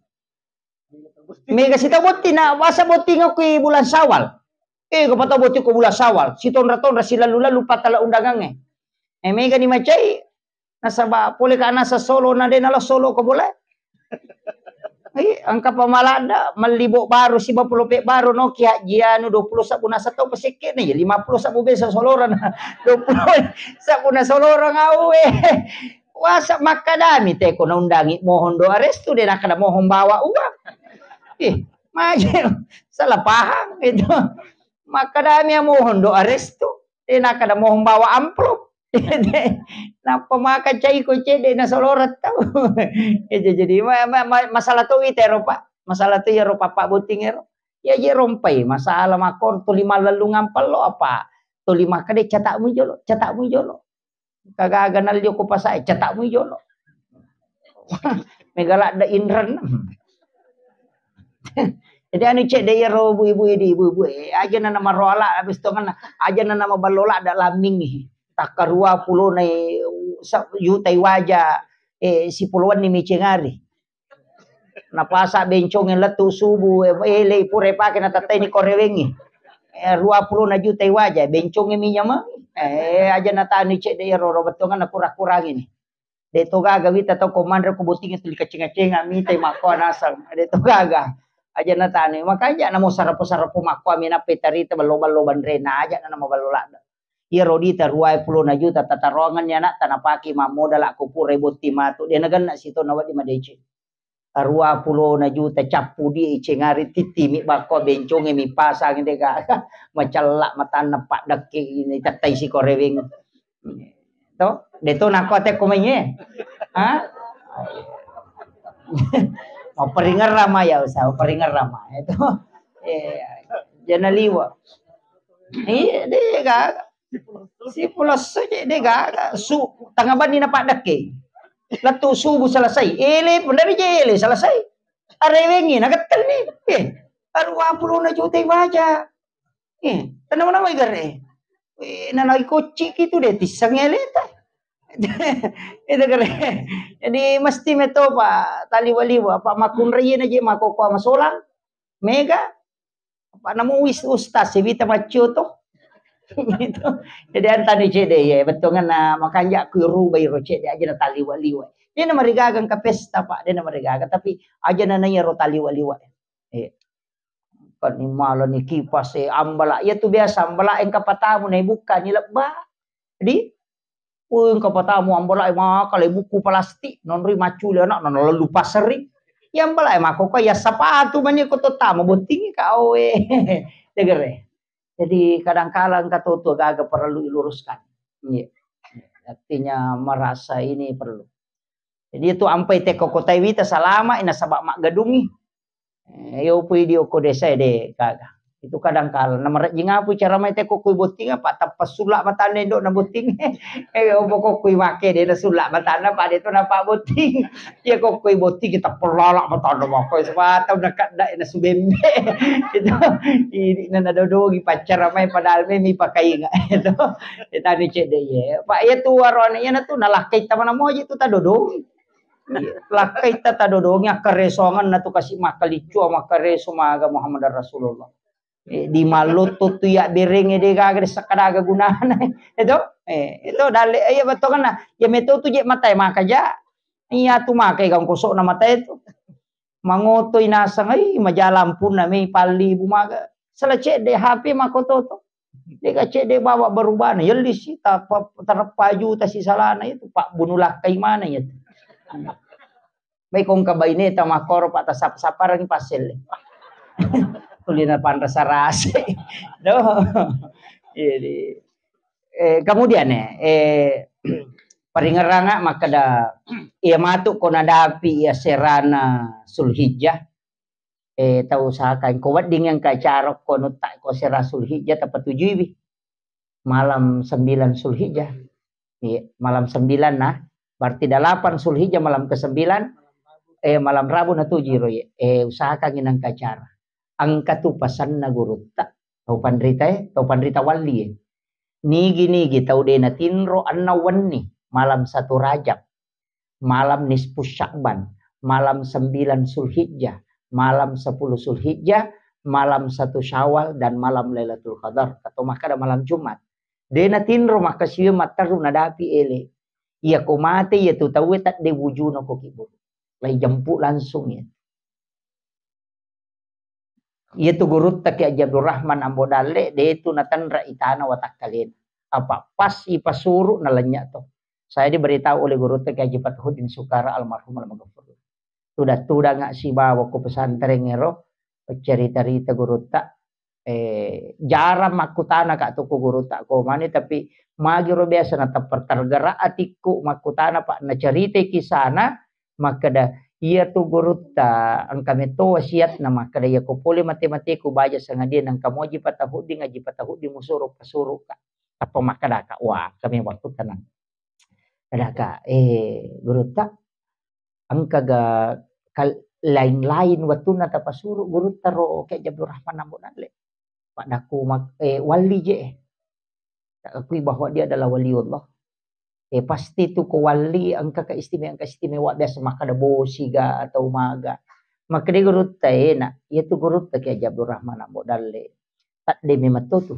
Mega sita botting na wasa botting okko bulan Syawal. Eh, kapata botting ko bulan Syawal. Sitonra-tonra silalu-lalu patala undangangnge. Eh, mega ni macai. Nasaba pole ka nasa solo na de nala solo ko bola. Eh, engka pamaladda, melli bot baru, siba polope baru, no ki haji anu dua puluh sabbu nasa tau pasekke na, ya lima puluh sabbu besa solorang, dua puluh sabbu na solorang awe. Wasa makkadami teko naundangi mohon doa restu, de nakkada mohon bawa uang. Eh, maje salah paham itu. Makkadami ya mohon doa restu, de nakkada mohon bawa amplop. Nappa maka cai ko cedde na solorang tau. Itu jadi ma-, ma-, ma-, masalah tu ita ero, Pak. Masalah tu ero, Pak, Pak Botting ero. Ya je rompai masalah makor tuli mallellungang pallo apa? Tuli makkeda catakmu jolo, catakmu jolo. Kagaga nalli ko pasae, catakmu jolo. Mega ladde inren. Jadi anu cedde iyaro bui-bui di bui-bui, aja nana maroala habis tongenna, aja nana maballo ladde lammingi. Takkarua pulona, eh, sa-, jutai waja, eh, sipuluwanni micengari. Napasa bencongnge lettu subu, eh, elei pura pake natattai ni korewengi. Eh, rua pulona jutai waja, bencongnge minyama. Eh, aja natani cedde iyaro ro bettuanganna kurang-kurangi ni. De to gaga wita tau ko manre ko bottingnge tuli kaceng-kacenga mitai makkoa naseng. De to gaga. Aja natani. Makanya namo sarapo-sarapo makkoa mi nappa tarita ballo-ballo banrena aja nana maballo ladde. Iyaro dita ruwae pulona juta tataroangenni anakta napake mammodala ko purai botting matu. De nagenna sitona wedding madeceng. Arua pulona juta cappu di icengari tittimi bakko bencongnge mi pasang de gaga. Macella matanna paddekke ini tettai sikoreweng. To, de to nakko atekko mai e. Ha? Mapparingerrang ma ya usaha, mapparingerrang ma. Itu. Eh, jana liwa. Iya, de gaga. Sipulo esso je de gaga. Su, tengnga benni napaddekke. Lettu subuh selesai. Ele, bener je ele selesai. Arewengi nagettenni. Eh, arua pulona juta waja. Eh, tenang-tenang wae gare. Eh, nanai kocci ki tu de tisseng eleta. Itu gare. Jadi mesti metopa taliwa-liwa apa makkunrai na je makoko masolang. Mega. Apa namu wis ustaz sibita maccio to. Gitu. Jadi antani cedde ya, bettuanna makanja ku rubai ro cedde aja na taliwa-liwa. De namarigaga engka pesta, Pak, de namarigaga, tapi aja nana iyaro taliwa-liwa. Iya. Kan ni mala ni kipas e, ambala. Iya tu biasa ambala engka patamu na ibukka ni lebba. Jadi, uh, engka patamu ambala e maka le buku plastik, nonroi maccule anak, nana lalu paseri. Iya ambala e mako ko iya sapatu mani ko to tama botting ka oe. Degere. Jadi kadangkala engka to tu gaga perlu iluruskan. Iya. Artinya merasa ini perlu. Jadi itu ampai teko kotai wita salama, nasaba maggadungi. Eh, yo pui di okko desa de gaga. Itu kadang kala. Na marejjing apa cara mai teko kui botting apa tappa sulla matanna indo na botting. Eh, opo ko kui wake de na sulla matanna pada itu napa botting. Ya ko kui botting kita pelala matanna mako. Sebab tau na kadda na subembe. Itu ini na dodongi pacara mai padahal memi pakai itu. Tadi cedde ye. Pak ya tu warone ya na tu nalakkai tamana moji tu tadodongi. Iya. Lakkaita tadodongi akkaresongenna tu kasi makkaliccu makkareso maga Muhammad Rasulullah. Eh, di malotto tu ya bereng de gaga de sakadaga gunana. Itu, eh, itu dalle iya betongenna. Ya meto tu je matae maka ja. Iya tu maka igang kosokna matae tu. Mangotoi nasang ai majalang punna mei palli ibu maga. Sala cedde H P mako toto. Dega cedde bawa berubahna, yelli si, tapa-, tereppa juta si salana itu, Pak, bunuh lakkai mana ya. Baik kong kabaine ta makoro Pak tasap-saparang pasel. Tulina panrasa rase. Doh. Jadi, eh, kemudian eh, eh, paringeranga makkeda, iya matu ko nadapi iya serana Sulhijjah, eh, tau usahakan ko wedding engka acara ko nutta ko sera Sulhijjah tapatujuiwi. Malam sembilan Sulhijjah. Iya, malam sembilan nah. Berarti delapan Sulhijjah malam kesembilan, eh, malam Rabu natuju ro, iya. Eh, usahakan engka acara. Engka tu pasanna gurutta. Tau panrita, eh, tau panrita walli, eh. Nigi-nigi tau de natinro enneng wenni malam satu Rajab, malam nisfu Sya'ban, malam sembilan Sulhijjah, malam sepuluh Sulhijjah, malam satu Syawal, dan malam Lailatul Qadar, atau makkada malam Jumat. De natinro makkasiwiang matteru nadapi ele. Iya ko mate iya tu tauwe tadde wujuna ko kiburu. Lai jempu langsung ya. Iya tu gurutta Kiai Haji Abdurrahman Ambo Dalle, de tu natenra itana watakkalena. Apa pas ipasuru nalenya to. Saya diberitahu oleh gurutta Kiai Haji Fathuddin Sukara almarhum almaghfur. Tudang-tudanga sibawa ko pesantren ero, cerita-rita gurutta, eh, jarang makkutana ka tu ko gurutta ko mane, tapi magi ro biasa na tergerak atikku makkutana Pak, nacerita kisana, makkeda, "Iya tu gurutta, engka metto wasiatna," makkeda, "Iya ko pole mate-mateku baja sangadia nengka moji patahudding, aji patahudding musuro pasuruka." Tappa makkedaka, "Wah, kami waktu tenang." Kedaka, "Eh, gurutta, engkaga kal-, lain-lain wettunna tapasuru gurutta ro Kiai Haji Abdurrahman Ambo Dalle?" Paddaku mak-, eh, walli je, eh. Takakui bahwa dia adalah waliullah. Eh, pasti tu ko walli engka keistimewa-, keistimewa biasa makkada bosi ga atau maga. Makkada gurutta, eh, nak, iya tu gurutta Kiai Haji Abdurrahman Ambo Dalle. Tadde memang to tu.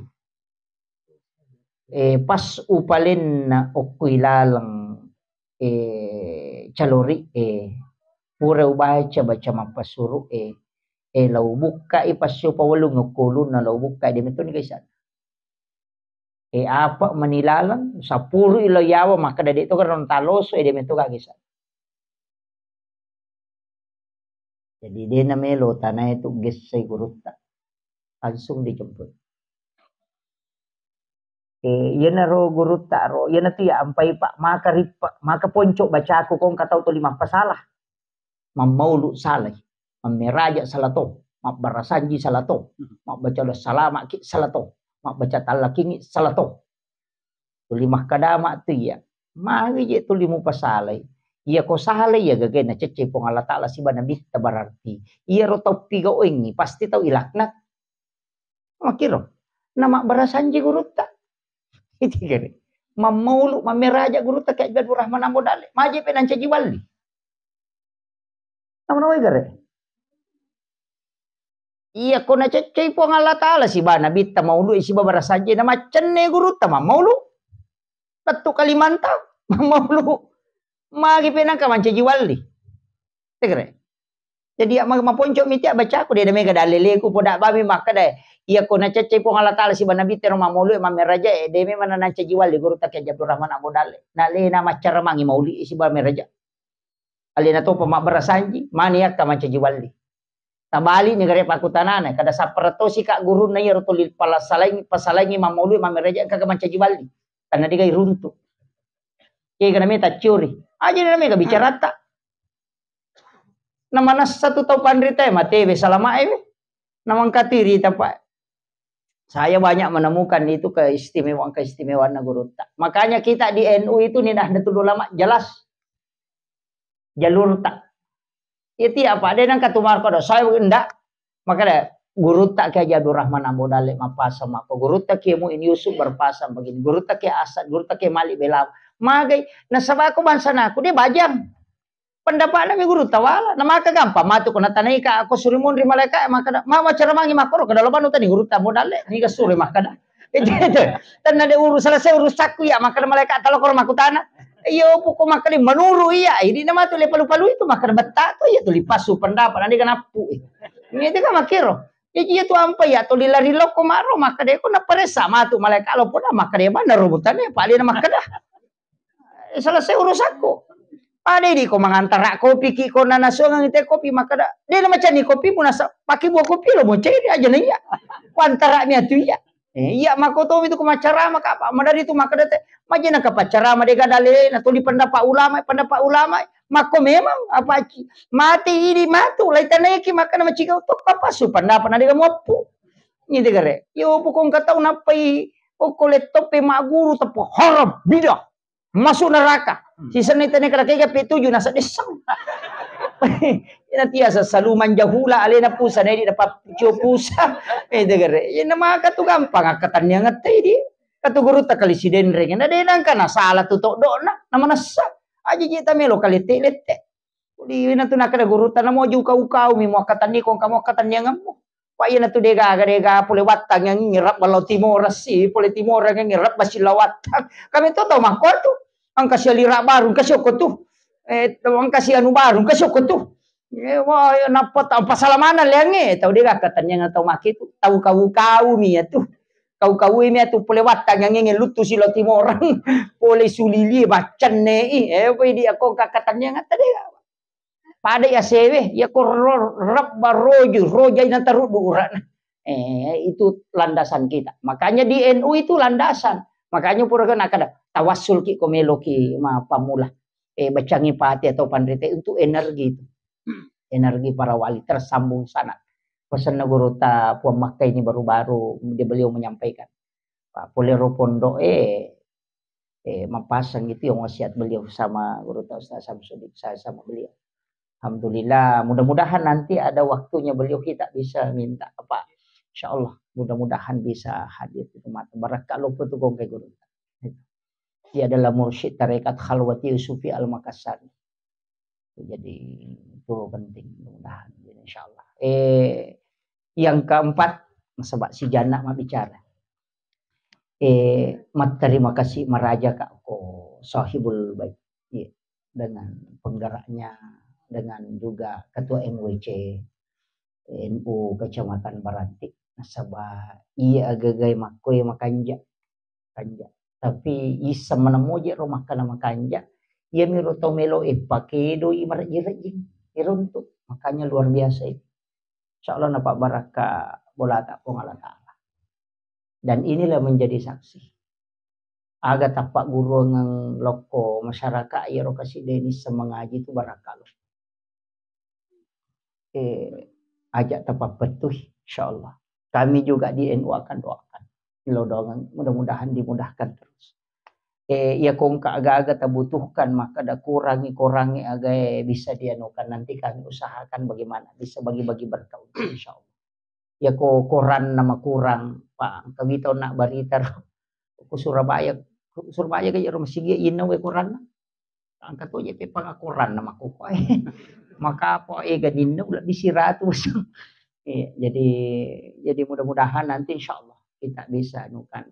Eh, pas upalenna okko ilaleng, eh, calori, eh, pura ubaca baca mappasuru, eh, eh, lau bukkai passio pawalung okko ulunna lau bukkai de metoni gaisa. Eh, apa manilaleng, sapuru ilo yawa, makkada de to kan taloso, eh, de meto gaisa. Jadi, de namelo tanae tu gessai gurutta. Langsung dijemput. Eh, iyanaro gurutta ro, iyana tu ya ampai, Pak, maka rippa, maka ponco bacaku kong katau tuli mappasalah. Mammaulu salai, mammeraja salato, mabbarasanji salato, mabbaca salama ki salato, mabbaca tallakingi salato. Tuli makkadama tu iya, magi je tuli mupasalai. Iya ko salai iya gagai naceccei Puang Allah Ta'ala siba nabitta berarti. Iya ro tau pigaoengi pasti tau ilaknat. Makkiro. Na mabbarasanji gurutta. Itu gare. Mammaulu, mammeraja gurutta Kiai Abdul Rahman Ambo Dalle. Maje pe nancaji walli. Namana wai gare. Iya ko naceccei Puang Allah Ta'ala siba nabitta maulu siba barasanji na maccenne gurutta mammaulu. Lettu Kalimantan mammaulu. Magi pe nangka mancaji walli. Tegere. Jadi ya ma-, maponco miti bacaku de mega daleleku poda bami makkada. Iya ko naceccei Puang Allah Ta'ala siba nabitta ro mammaulu mammeraja e de memang nancaji walli gurutta Kiai Abdul Rahman Ambo Dalle. Na lena maccara mangi mauli siba meraja. Alena topa mabbarasanji, mani yakka mancaji walli. Tabali ni gare pakkutanana, kada sapparatosi ka gurunna iya ro tuli palasalangi, pasalangi mammaului mammereja engka mancaji walli. Tanna degai runtu. Iya kana meta ciori. Aja na mega bicarata. Namanessa tu tau panrita e, matewe salama e we. Namangkatiri tapa. Saya banyak menemukan itu keistimewaan-keistimewaanna gurutta. Makanya kita di N U itu nih dah Nahdlatul Ulama jelas jalurta. Iya tiya apa de nangka tumarko do saya ndak. Makanya gurutta Kiai Haji Abdul Rahman Ambo Dalle mapasang mako. Gurutta Kiai Muin Yusuf berpasang begini. Gurutta Kiai Asad, gurutta Kiai Malik Belawa. Magai nasaba ko bangsa naku de bajang. Pendapatna mi gurutta wala. Na maka gampang matu ko natanai ka ko suri monri malaika maka ma macaramangi makoro kada lobanu tani gurutta Ambo Dalle. Niga suri makkada. Itu, itu. Tenna de urus selesai urusakku ya makkada malaika talokoro makutana. Iyo poko makkada menuru iya. Ini nama tu le palu-palu itu makkada betta tu iya tu lipasu pendapat nanti kena pu. Ini itu kan makiro. Jadi iya tu ampa iya tu lilari loko maro makkada ko naparessa matu malaika lo pona makkada mana robotane pale na makkada. Eh, selesai urusakku. Pada di ko mangantara kopi ki ko nanasuangan te kopi makkada. De na macani kopi munasa paki buah kopi lo mo ceri aja na iya. Kuantara mi atu iya. Eh, iya mako to itu ko macarama ka apa madari tu makkada te. Majena ka pacarama de gadale na tuli pendapat ulama, pendapat ulama. Mako memang apa ci mati idi matu lai tanaiki makkada macigau to apa su pendapat na de moppu. Ini de gare. Yo pokong katau napai ko laptop pe maguru tepo haram bidah. Masuk neraka. Sisenni tene kada kega pe tuju nasa dessang. Ina tiasa saluman jahula alena pusa nedi dapat cio pusa. Eh degere. Ina maka tu gampang akkatanniang ngette di. Katu guru takali sidenreng. Na de nangka na salah tu todona na manessa. Aja je tamelo kalete lette. Uli ina tu nakada guru tana mo ju kau kau mi mo akkatanni kong kamu akkatanniangemmu. Pa iyana tu degaga dega pole wattang yang ngerap balau timora si pole timora yang ngerap basi lawattang. Kami tu tau mangko tu. Angka si alira baru angka sioko tu. Eh, angka si anu baru angka sioko tu. Eh, wah, ya, napa tau pasalamana leange tau dega katanya tau make tu. Tau kau kau mi ya tu. Kau kau mi ya tu pole wattang yang nge lutu si lo timora. Pole sulili bacenne i. Eh, poi di ako kakatanya ngata dega. Pada ya sewe, ya ko ro-, rebba roju, roja ina taruddu urana. Eh, itu landasan kita. Makanya di N U itu landasan. Makanya pura kena kada tawassul ki ko melo ki ma pamula. Eh, bacangi pati atau pandrite untuk energi itu. Energi para wali tersambung sana. Pesanna guru ta Puang Makka ini baru-baru dia beliau menyampaikan. Pak Polero Pondok eh eh, mapasang itu yang wasiat beliau sama guru ta Ustaz Samsudin, saya sama beliau. Alhamdulillah, mudah-mudahan nanti ada waktunya beliau kita bisa minta apa. Insya Allah, mudah-mudahan bisa hadir itu mata. Barakka lupa tu gongkai guru. Dia adalah mursyid tarekat Khalwati Yusufi Al-Makassari. Jadi itu penting mudah-mudahan. Jadi, insya Allah. Eh, yang keempat, sebab si Jana mau bicara. Eh, matterima kasih maraja Kak ko sahibul bait. Iya, dengan penggeraknya, dengan juga ketua M W C N U Kecamatan Baranti. Nasaba iya agagai makko e makanja. Kanja. Tapi isseng maneng moje ro makkana makanja. Iya miro tau melo e pakedoi marejjing-rejjing. Iruntu. Makanya luar biasa itu. Insya Allah napabbarakka bolata Puang Allah Ta'ala. Dan inilah menjadi saksi. Aga tappagguruangeng lokko masyarakat iyaro kasi deni semengaji itu barakka lo. Eh, ajak tapappettui, insya Allah. Kami juga di N U akan doakan. Lo doangan, mudah-mudahan dimudahkan terus. Eh, iya kongka aga-aga tabutuhkan, maka ada kurangi-kurangi aga bisa dianukan. Nanti kami usahakan bagaimana bisa bagi-bagi berkah untuk insya Allah. Iya ko koran nama kurang, Pak, kami tahu nak berita ku Surabaya, Surabaya ke rumah sigi inna we koran. Angka to je pe pangakoran nama ko. Maka apa e ganinna ulah bisi ratus. Iya, jadi jadi mudah-mudahan nanti insya Allah kita bisa anukan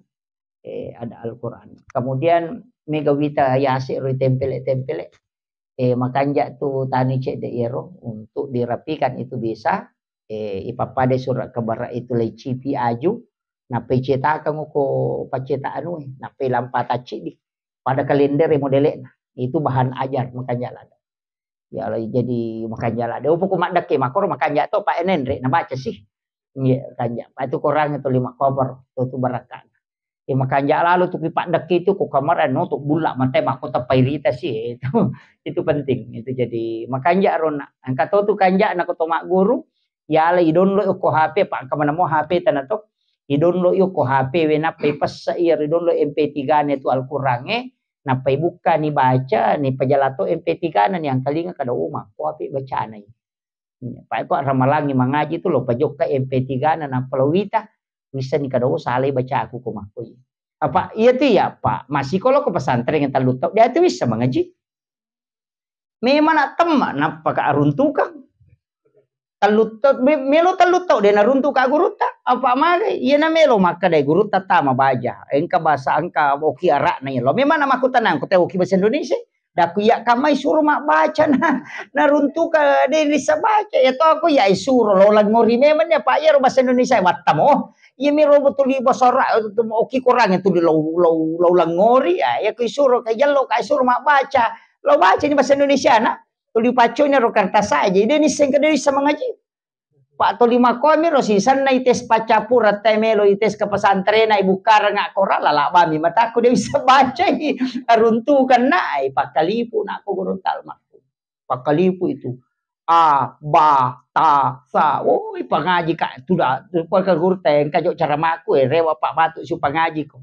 eh, ada Al-Quran. Kemudian mega wita yase ro tempele-tempele. Eh, makanja tu tani cedde iyaro untuk dirapikan itu bisa eh, ipappada surat kabar itu lecipi aju, nappa icetakang ko paceta anu, nappa lampa tacci di pada kalender modele itu bahan ajar makanja lada. Ya Allah, jadi makanja lada. Upo ko maddekke makoro makanja to Pak Enenre nabaca sih. Iya, kanja. Pak itu korang itu lima koper, itu, itu barakat. Eh, makanja' lalo tu ki paddekki tu ko kamera no tu bulla mate mako tappai rita si, itu, itu penting. Itu jadi makanja' rona. Engka to tu kanja' na ko to magguru, yala i download ko H P, pa engka manamo H P tana to. I download ko H P we, nappa ipessa iya ri download M P tiga ne tu Al-Quran e, nappa ibukka ni baca, ni pajala to M P tiga na ni angkalinga kada, oh, makko api bacana i. Iya, pa ko ramalangi mangaji tu lo pajokka M P tiga na nappa lo wita, wissani kada, oh, salai bacaku ko makko iya. Apa iya tu iya, Pak, massiko lo ko pesantren yang tellu tau, dia tu wissa mangaji. Memang nak temma, nappa ka aruntukang. Tellu tau, me-, melo tellu tau, de naruntuk ka gurutta. Apa magai? Iya na melo makkeda gurutta tama baja. Engka bahasa, engka oki ara'na iya lo. Memang na makkutanang ko te oki bahasa Indonesia. Dakku iya kamai suro mabbaca na, naruntuka de rissa baca. Ya to aku iya isuro lo langngori memang ya, Pak, iya ro bahasa Indonesia wattamo. Iya mero betul bahasa Arab, oki Quran itu di lo, lo, lo langngori. Ya, ya ku isuro ka jallo ka isuro mabbaca. Lo baca ni bahasa Indonesia na. Tuli pacconi ro kertas aja, de nisseng ka de wissa mangaji. Pak tuli makomi ro sisenna ites paccappureng te melo ites ke pesantren na ibukkareng akkora lalabami matakku de wissa bacai. Aruntukenna ai pakkalipu nakku guru talmakku. Pakkalipu itu. A, ba, ta, sa. Oh, pangaji ka tuda, ke guru te engka jo cara maku, eh, rewa pak batu su pangaji ko.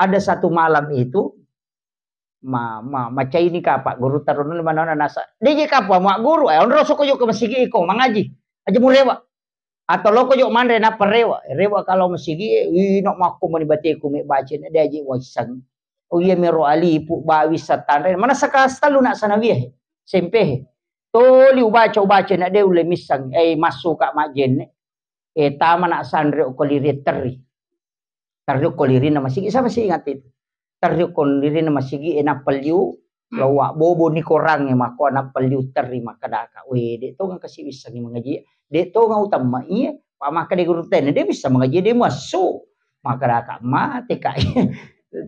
Ada satu malam itu, ma-, ma-, macaini kapa guru tarunun manona nasa. Deje kapa mua guru, eh, onro soko jo ke masigi iko mangaji. Aja murewa. Atau loko jo manre nappa rewa. Rewa kalau masigi, eh, ino makko mani bateku me baca ne, de aji waisang. Oh iya mero alipu bawi satanre. Mana saka setalu nak sanawiyah, eh. Sempe, eh. Toli ubaca, ubaca nak de ulle missang. Eh, masuk kak majenne. Eh, tama nak sanre okko liri terri. Terri okko lirina masigi, sa masih ingat itu. Terri okko lirina masigi, eh, nappa liu, lawa bobo ni korang, eh, makko nappa liu terri makkadaka. Weh, de tonga kasi wissengi mangaji. De tonga utamma iya, pa makkada guru tene, de bisa mangaji, de masuk. Makkadaka mate kak.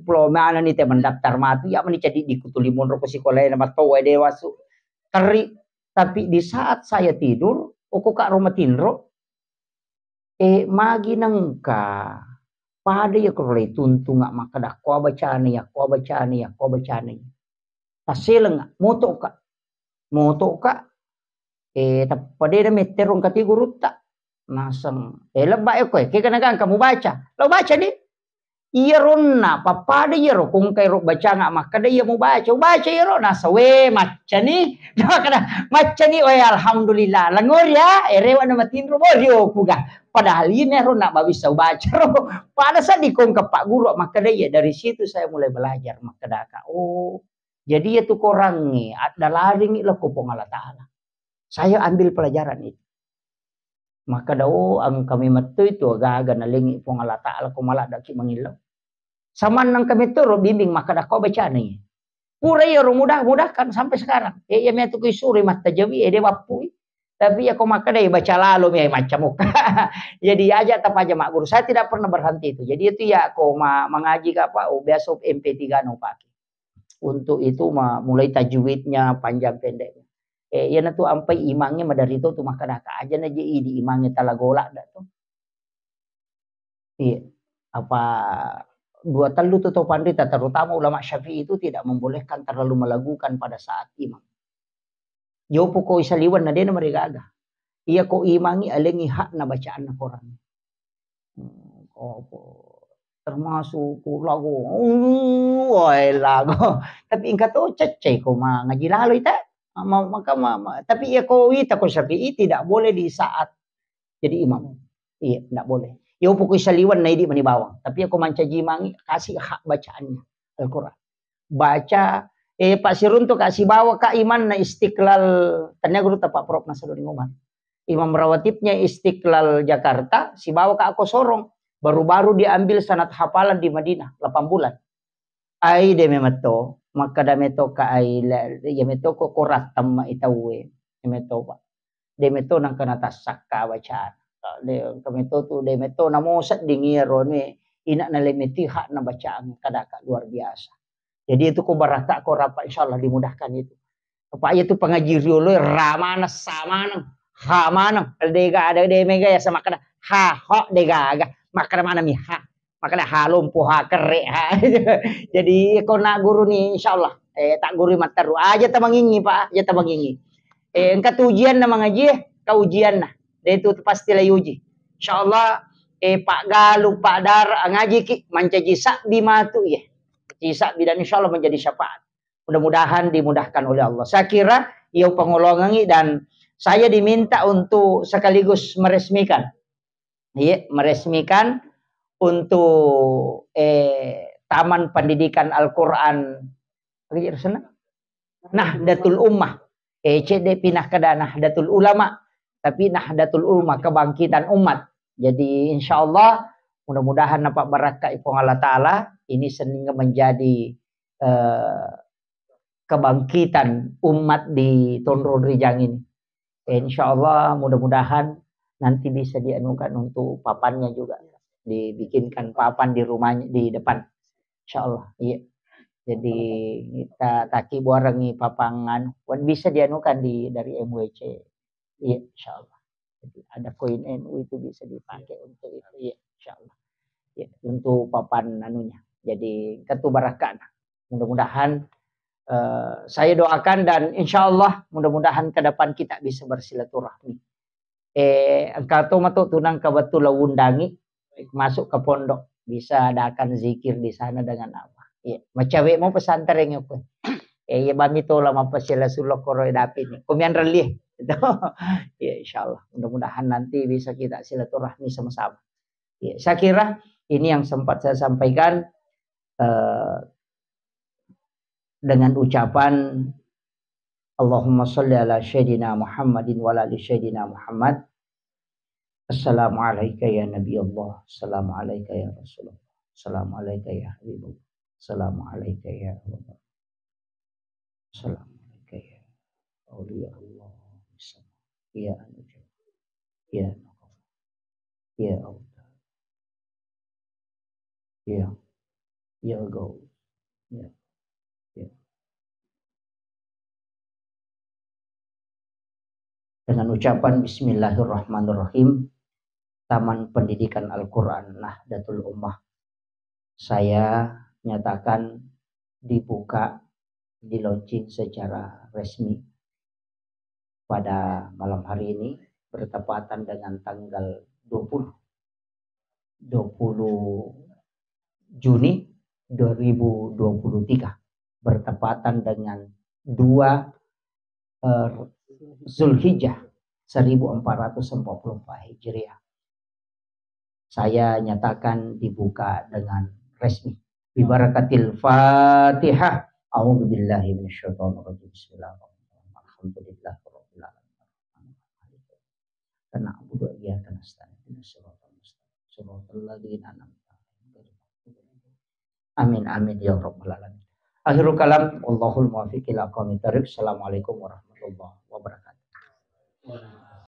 Pulo mana ni te mendaftar matu, ya meni cadi di kutu limonro ko sikola na matowa de wasu. Terri, tapi di saat saya tidur, oko kak roma tinro, eh, magi nengka pada iya ko lei tuntunga makkada, ko bacana iya, ko bacana iya, ko bacana iya. Tasseleng, motoka. Motoka, eh, tappa de na mettero engka ti gurutta. Naseng, eh, lebba e koe, ke kana gangka mubaca. Lo baca ni. Iya ronna, pappada iya ro, kongkai ro bacanga makkada iya mubaca. Ubaca iya ro, nasa, we, macca ni. Makkada, macca ni, we, alhamdulillah. Langori ya, eh, rewa na matinro, borio puga. Padahal iya mi ro na bawissa ubaca ro. Pada sa di kongka pak guru makkada iya, dari situ saya mulai belajar makkadaka. Oh, jadi iya tu korangnge, addalaringi lao ko Puang Allah Ta'ala. Saya ambil pelajaran itu. Makkada, oh, engka memetto itu aga-aga nalengi Puang Allah Ta'ala ko maladdaki mangillau. Samanna engka metto ro bimbing makkada ko bacana iya. Pura iya ro mudah, mudahkan sampai sekarang. Eh, iya metu ku isuri mattajawi, eh, de wappui. Tapi iya ko makkada iya baca lalo mi, eh, macca mukka. Jadi aja tapaja magguru. Saya tidak pernah berhenti itu. Jadi itu ya ko ma-, mangaji ka apa, oh, biasa M P tiga no pake. Untuk itu ma-, mulai tajwidnya, panjang pendeknya. Eh, iyanatu ampai imangnge maderri to tu makkadaka, aja na je idi imangnge tala golak dak to. Iya. Apa dua tellu tu to panrita, terutama ulama Syafi'i itu tidak membolehkan terlalu melagukan pada saat imam. Jopo ko isaliweng na dena marigaga. Iya ko imangi alengi hakna bacaanna Quran. Hmm, opo, termasuk ku lagu, uh, wae lagu. Tapi engka to cecce ko mangaji lalo ita. Ma-, maka ma-, ma-, tapi iya ko ita ko Syafi'i tidak boleh di saat jadi imam. Iya, tidak boleh. Iya, pokok saliwan na idi mani bawang. Tapi iya ko mancaji mangi, kasih hak bacaannya Al-Quran. Baca, eh, Pak Siruntu, Kak, sibawa, Kak, imanna Istiqlal, tania guru tepak Prof Nasruddin Umar. Imam rawatibnya Istiqlal Jakarta, sibawa, Kak, ko Sorong. Baru-baru diambil sanad hafalan di Madinah, delapan bulan. Ai, de memetto, makkada metto ka ai, le-, iya metto ko, ko rattamma i tauwe, iya metto, Pak. De metto nangka natassakka bacana. De, engka metto tu, de metto namo sedding iyaro anu e, ina nale meti hakna bacaan, kadaka luar biasa. Jadi itu ko barakka ko rapa, insyaallah dimudahkan itu. Apa iya tu pangaji riolo e, ra maneng, sa maneng, ha maneng, de ga ada, de mega ya sama kada, ha, ho, de gaga, makkada maneng mi ha. Makanya halompo ha kerre ha. Jadi ko na guru ni insyaallah eh tak guru matteru aja tamangingi Pak, aja tamangingi. Eh engka tu ujian na mangaji, ka ujian na. De tu pasti la yuji. Insyaallah eh Pak Galu, Pak Dar ngaji ki mancaji sabbi matu ye. Ci sabbi dan insyaallah menjadi syafaat. Mudah-mudahan dimudahkan oleh Allah. Saya kira ia pengolongangi dan saya diminta untuk sekaligus meresmikan. Iya, meresmikan untuk eh, Taman Pendidikan Al-Quran apa gitu sana? Nahdlatul Ummah. Eh, cedde pinah kada Nahdlatul Ulama, tapi Nahdlatul Ulama, kebangkitan umat. Jadi insyaallah mudah-mudahan napa barakka Puang Allah Taala ini sehingga menjadi eh, kebangkitan umat di Tonrong Rijang ini. Eh, insyaallah mudah-mudahan nanti bisa dianukan untuk papannya juga, dibikinkan papan di rumahnya di depan. Insyaallah, iya. Jadi kita taki buarangi papangan, wan bisa dianukan di dari M W C. Iya, insyaallah. Jadi ada koin N U itu bisa dipakai untuk itu, iya, insyaallah. Ya, untuk papan anunya. Jadi ketu barakana. Mudah-mudahan eh, saya doakan dan insyaallah mudah-mudahan ke depan kita bisa bersilaturahmi. Eh, engka to matu tunang kebetulan undangi masuk ke pondok, bisa adakan zikir di sana dengan apa. Iya, macawe mau pesantren ya, Pak. Eh, iya bami to lama pasila sulo koro dapi ni. Komian relie. Ya, insyaallah. Mudah-mudahan nanti bisa kita silaturahmi sama-sama. Ya, saya kira ini yang sempat saya sampaikan eh, dengan ucapan Allahumma salli ala Sayyidina Muhammadin wa ala ali Sayyidina Muhammad. Assalamualaika ya Nabi Allah. Assalamualaika ya Rasulullah. Assalamualaika ya Habibullah. Assalamualaika ya Rasulullah. Assalamualaika ya Aulia Allah. Ya Anu. Ya Nabi. Ya Allah. Ya. Ya Gaus. Ya. Ya. Dengan ucapan Bismillahirrahmanirrahim, Taman Pendidikan Al-Quran Nahdlatul Ummah saya nyatakan dibuka, di-launching secara resmi pada malam hari ini bertepatan dengan tanggal dua puluh, dua puluh Juni dua ribu dua puluh tiga, bertepatan dengan dua eh, Zulhijjah seribu empat ratus empat puluh empat Hijriah. Saya nyatakan dibuka dengan resmi. Bibarakatil Fatihah. A'udzubillahi minasyaitonirrajim. Bismillahirrahmanirrahim. Alhamdulillahirabbil alamin. Na'budu wa iyyaka nasta'in. Ihdinas siratal mustaqim. Siratal ladzina an'amta 'alaihim ghairil maghdubi 'alaihim. Amin, amin, ya rabbal alamin. Akhirul kalam, wallahul muwaffiq ila aqwamit thariq. Assalamualaikum warahmatullahi